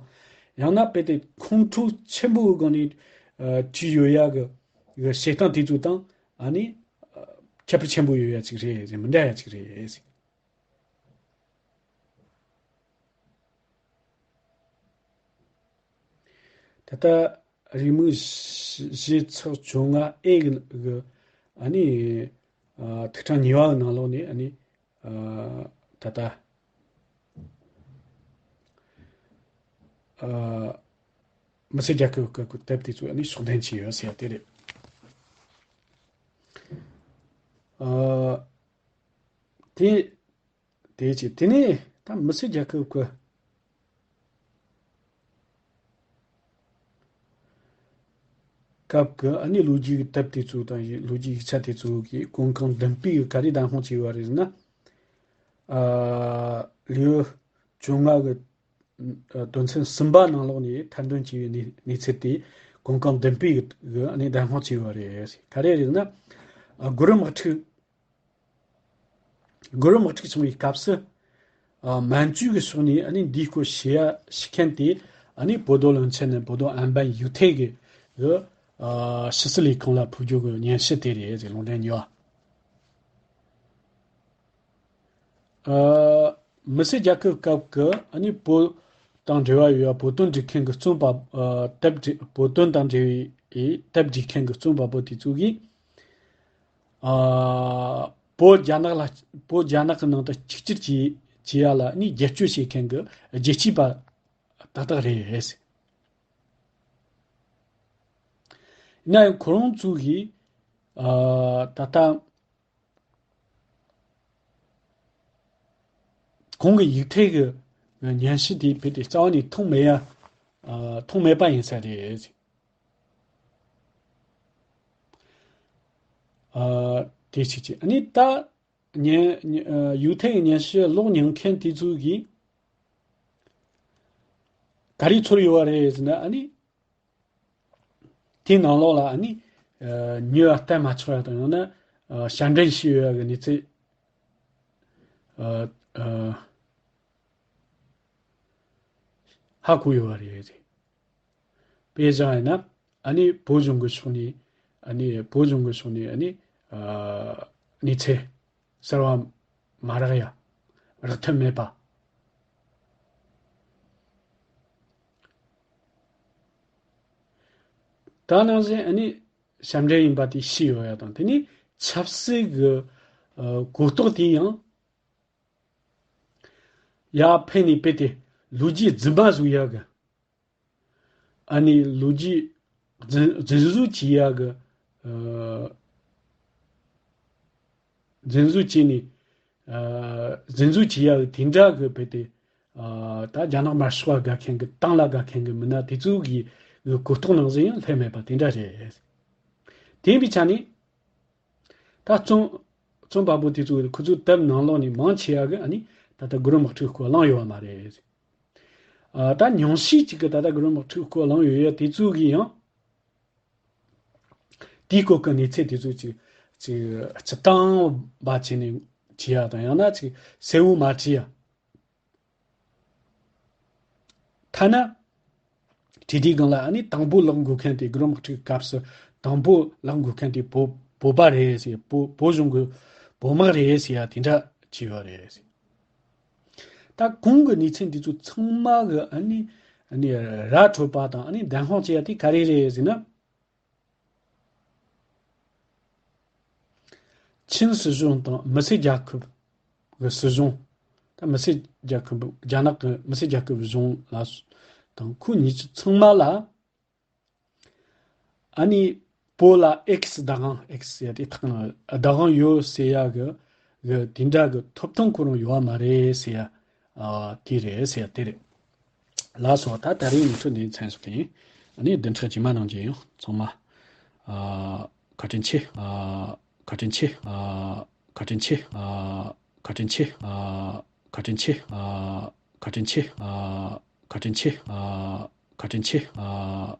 ཡང་ན་དཔེ་དེ་ཁོང་ཁྲོ་ཆེན་པོའི་སྒོ་ནས་བྲིས་ཡོད་ཡ་གི་གི་བྱེད་སྟངས་དེ་ཚོ་དང་ཨ་ནི་ཁྱད་པར་ཆེན་པོ་ཡོད་ཡ་ཅིག་རེད། མི་འདྲ་ཡ་ཅིག་རེད། ད་ལྟ་རེའུ་མིག་བཞི་ཚེག་བཅོ་ལྔ་ཨེ་གི་གི་ཨ་ནི་ཐིག་ཕྲེང་གཉིས་པ་གི་ནང་ལོགས་ནས་ཨ་ནི་ད་ལྟ་མི་སེར་རྒྱལ་ཁབ་ཀྱི་དེབ་དེ་ཚོ་ཨ་ནི་ཕྱོགས་སྡོམ་བྱས་ཡོད་ཟེར་ཡ་དེ་རེད། དེ་དེ་བྱས། དེ་ནས་ད་མི་སེར་རྒྱལ་ཁབ་ཀྱི་སྐབས་ཀྱི་ཨ་ནི་ལོ་རྒྱུས་ཀྱི་དེབ་དེ་ཚོ་དང་ཡི་ལོ་རྒྱུས་ཡིག་ཆ་དེ་ཚོ་གི་གོམ་གང་མདུན་སྤོས་ཀྱིས་ག་རེ་བདམས་དཔང་བྱས་པ་རེད་ཟེར་ན། ཨ་ལེའུ་བཅོ་ལྔ་གི་དོན་ཚན་གསུམ་པ་ནང་ལོགས་ནས་ཐེར་འདོན་བྱས་པའི་གནས་གནས་ཚུལ་དེ་གོམ་གང་མདུན་སྤོས་ཀྱིས་ཨ་ནི་བདམས་དཔང་བྱས་པ་རེད། ག་རེ་རེད་ཟེར་ན། ཨ་གུ་རུ་དམག་འཁྲུག་གུ་རུ་དམག་འཁྲུག་བྱུང་བའི་སྐབས་སུ། ཨ་མན་ཇུའི་གི་ཕྱོགས་ནས་ཨ་ནི་འདིའི་སྐོར་ཞུ་ཡ་ཞུ་མཁན་དེ་ཨ་ནི་博多冷泉ནས博多安邦ཡུ་ཐེ་གི་གི་ཨ་ཕྱི་སྲིད་ལས་ཁུངས་ལ་ཕུལ་རྒྱུ་གི་སྙན་ཞུ་དེ་རེད་ཟེར། ལུང་འདྲེན་གཉིས་པ། ཨ་མི་སེར་རྒྱལ་ཁབ་སྐབས་ཀྱི་ཨ་ནི་བོད་དང་འབྲེལ་བ་ཡོད་པ་བོད་དོན་སྒྲིག་མཁན་གི་རྩོམ་པ་ཨ་དེབ་སྒྲིག་བོད་དོན་དང་འབྲེལ་བའི་དེབ་སྒྲིག་མཁན་གི་རྩོམ་པ་པོ་དེ་ཚོ་གིས། ཨ་བོད་རྒྱ་ནག་ལ་བོད་རྒྱ་ནག་གི་ནང་དུ་གཅིག་གྱུར་གྱི་བྱེད་ཡ་ལ་ནི་རྒྱབ་སྐྱོར་བྱེད་མཁན་གྱི་རྒྱལ་གཅེས་པ་ཏག་ཏག་རེད། ཡིན་ན་ཡང་ཁོ་རང་ཚོ་གིས་ཨ་ད་ལྟ་གོང་གི་ཡུ་ཐེ་གི་སྙན་ཞུ་དེ་རྦད་དེ་རྩ་བ་ནས་མཐོང་མེད་ཡ། ཨ་མཐོང་མེད་པ་ཡིན་ས་རེད། ཨ་དེ་གཅིག་བྱས། ཨ་ནི་ད་སྙན་ཨ་ཡུ་ཐེ་གི་སྙན་ཞུ་ཀློག་མྱོང་མཁན་དེ་ཚོ་གིས་ག་རེ་ཚོར་ཡོད་པ་རེད་ཟེར་ན། ཨ་ནི་དེའི་ནང་ལོགས་ལ་ཨ་ནི་ཨ་ཉེས་པ་བསྟན་མ་ཆོག་ཡ་དང་། ཡང་ན་ཨ་ཞབས་འདྲེན་བྱས་ཡོད་ཡ་གི་གནས་ཚུལ་ཨ་ཨ་ཧ་གོ་ཡོད་པ་རེད། དཔེ་བཞག་ཡིན་ན་ཨ་ནི་བོད་གཞུང་གི་ཕྱོགས་ནས་ཨ་ནི་བོད་གཞུང་གི་ཕྱོགས་ནས་ཨ་ནི་ཨ་གནས་ཚུལ་གསར་བ་མ་རག་ཡ། རག་ཐབས་མེད་པ། ད་ནང་བཞིན་ཨ་ནི་ཞབས་འདྲེན་ཡིན་པ་དེ་ཤེས་ཡོད་ཡ་དང་། དེ་ནས་ཆབ་སྲིད་ཀྱི་ཨ་གོ་རྟོགས་དེ་ཡང་ཡར་ཕེབས་ནས་རྦད་དེ་ལོ་རྒྱུས་རྫུན་མ་བཟོ་ཡ་གི། ཨ་ནི་ལོ་རྒྱུས་རྫུན་རྫུན་བཟོ་བྱེད་ཡ་གི། ཨ་རྫུན་བཟོ་བྱས་ནས། ཨ་རྫུན་བཟོ་བྱེད་ཡ་གི་དེ་འདྲ་གི་རྦད་དེ། ཨ་ད་རྒྱ་ནག་དམར་ཤོག་ལ་དགའ་མཁན་གི་ཏང་ལ་དགའ་མཁན་གི་མི་སྣ་དེ་ཚོ་གི་གོ་རྟོགས་ནང་བཞིན་ཡང་སླེབས་མེད་པ་དེ་འདྲ་རེད། དེ་ཡིན་པའི་ཆ་ནས། ད་རྩོམ་རྩོམ་པ་པོ་དེ་ཚོ་ཁོ་ཚོའི་དེབ་ནང་ལོགས་ནས་མང་ཆེ་བ་གིས་ཨ་ནི་ད་ལྟ་གུ་རུ་དམག་འཁྲུག་སྐོར་གླེང་ཡོད་པ་མ་རེད། ཨ་ད་ཉུང་ཤས་ཅིག་གིས་ད་ལྟ་གུ་རུ་དམག་འཁྲུག་སྐོར་གླེང་ཡོད་ཡ་དེ་ཚོ་གིས་ཡང་དེའི་སྐོར་གྱི་གནས་ཚུལ་དེ་ཚོ་ཅིག་ཅིག་སྤྱིར་བཏང་བ་བྱས་ནས་བྲིས་ཡ་དང་། ཡང་ན་ཅིག་གསལ་བོ་མ་བྲིས་ཡ། ཐ་ན་བྲིས་དུས་སྒང་ལ་ཨ་ནི་དང་པོ་ཀློག་དགོས་མཁན་དེ། གུ་རུ་དམག་འཁྲུག་སྐབས་སུ་དང་པོ་ཀློག་དགོས་མཁན་དེ་བོད་བོད་པ་རེད་ཟེར། བོད་བོད་གཞུང་གི་བོད་དམག་རེད་ཟེར་ཡ་དེ་འདྲ་བྲིས་ཡོད་རེད། ད་གོང་གི་གནས་ཚུལ་འདི་ཚོ་ཚང་མ་གི་ཨ་ནི་ཨ་ནི་ར་འཕྲོད་པ་དང་ཨ་ནི་བདེན་དཔང་བྱེད་ཡ་དེ་ག་རེ་རེད་ཟེར་ན། ཆིན་སྲིད་གཞུང་དང་མི་སེར་རྒྱལ་ཁབ་ཀྱི་སྲིད་གཞུང་། ད་མི་སེར་རྒྱལ་ཁབ། རྒྱ་ནག་གི་མི་སེར་རྒྱལ་ཁབ་གཞུང་ལ་དང་ཁོ་གཉིས་ཚོ་ཚང་མ་ལ་ཨ་ནི་བོད་ལ་ཨེག་སི་བདག་དབང་། ཨེག་སི་ཟེར་ཡ་དེ་ཐག་ན་བདག་དབང་ཡོད་ཟེར་ཡ་གི་གི་དེ་འདྲ་གི་ཐོབ་ཐང་ཁོ་རང་ཡོད་པ་མ་རེད་ཟེར་ཡ། ཨ་དེ་རེད་ཟེར་ཡ་དེ་རེད། ལགས་སོ། ད་ད་རེས་ངས་ཚོ་འདི་མཚན་སོགས་དེ་ཡིན། ཨ་ནི་བདུན་ཕྲག་རྗེས་མ་ནང་བཞིན་ཡང་ཚང་མ། ཨ་བཀའ་དྲིན་ཆེ། ཨ་བཀའ་དྲིན་ཆེ། ཨ་བཀའ་དྲིན་ཆེ། ཨ་བཀའ་དྲིན་ཆེ། ཨ་བཀའ་དྲིན་ཆེ། ཨ་བཀའ་དྲིན་ཆེ། ཨ་བཀའ་དྲིན་ཆེ། ཨ་བཀའ་དྲིན་ཆེ། ཨ་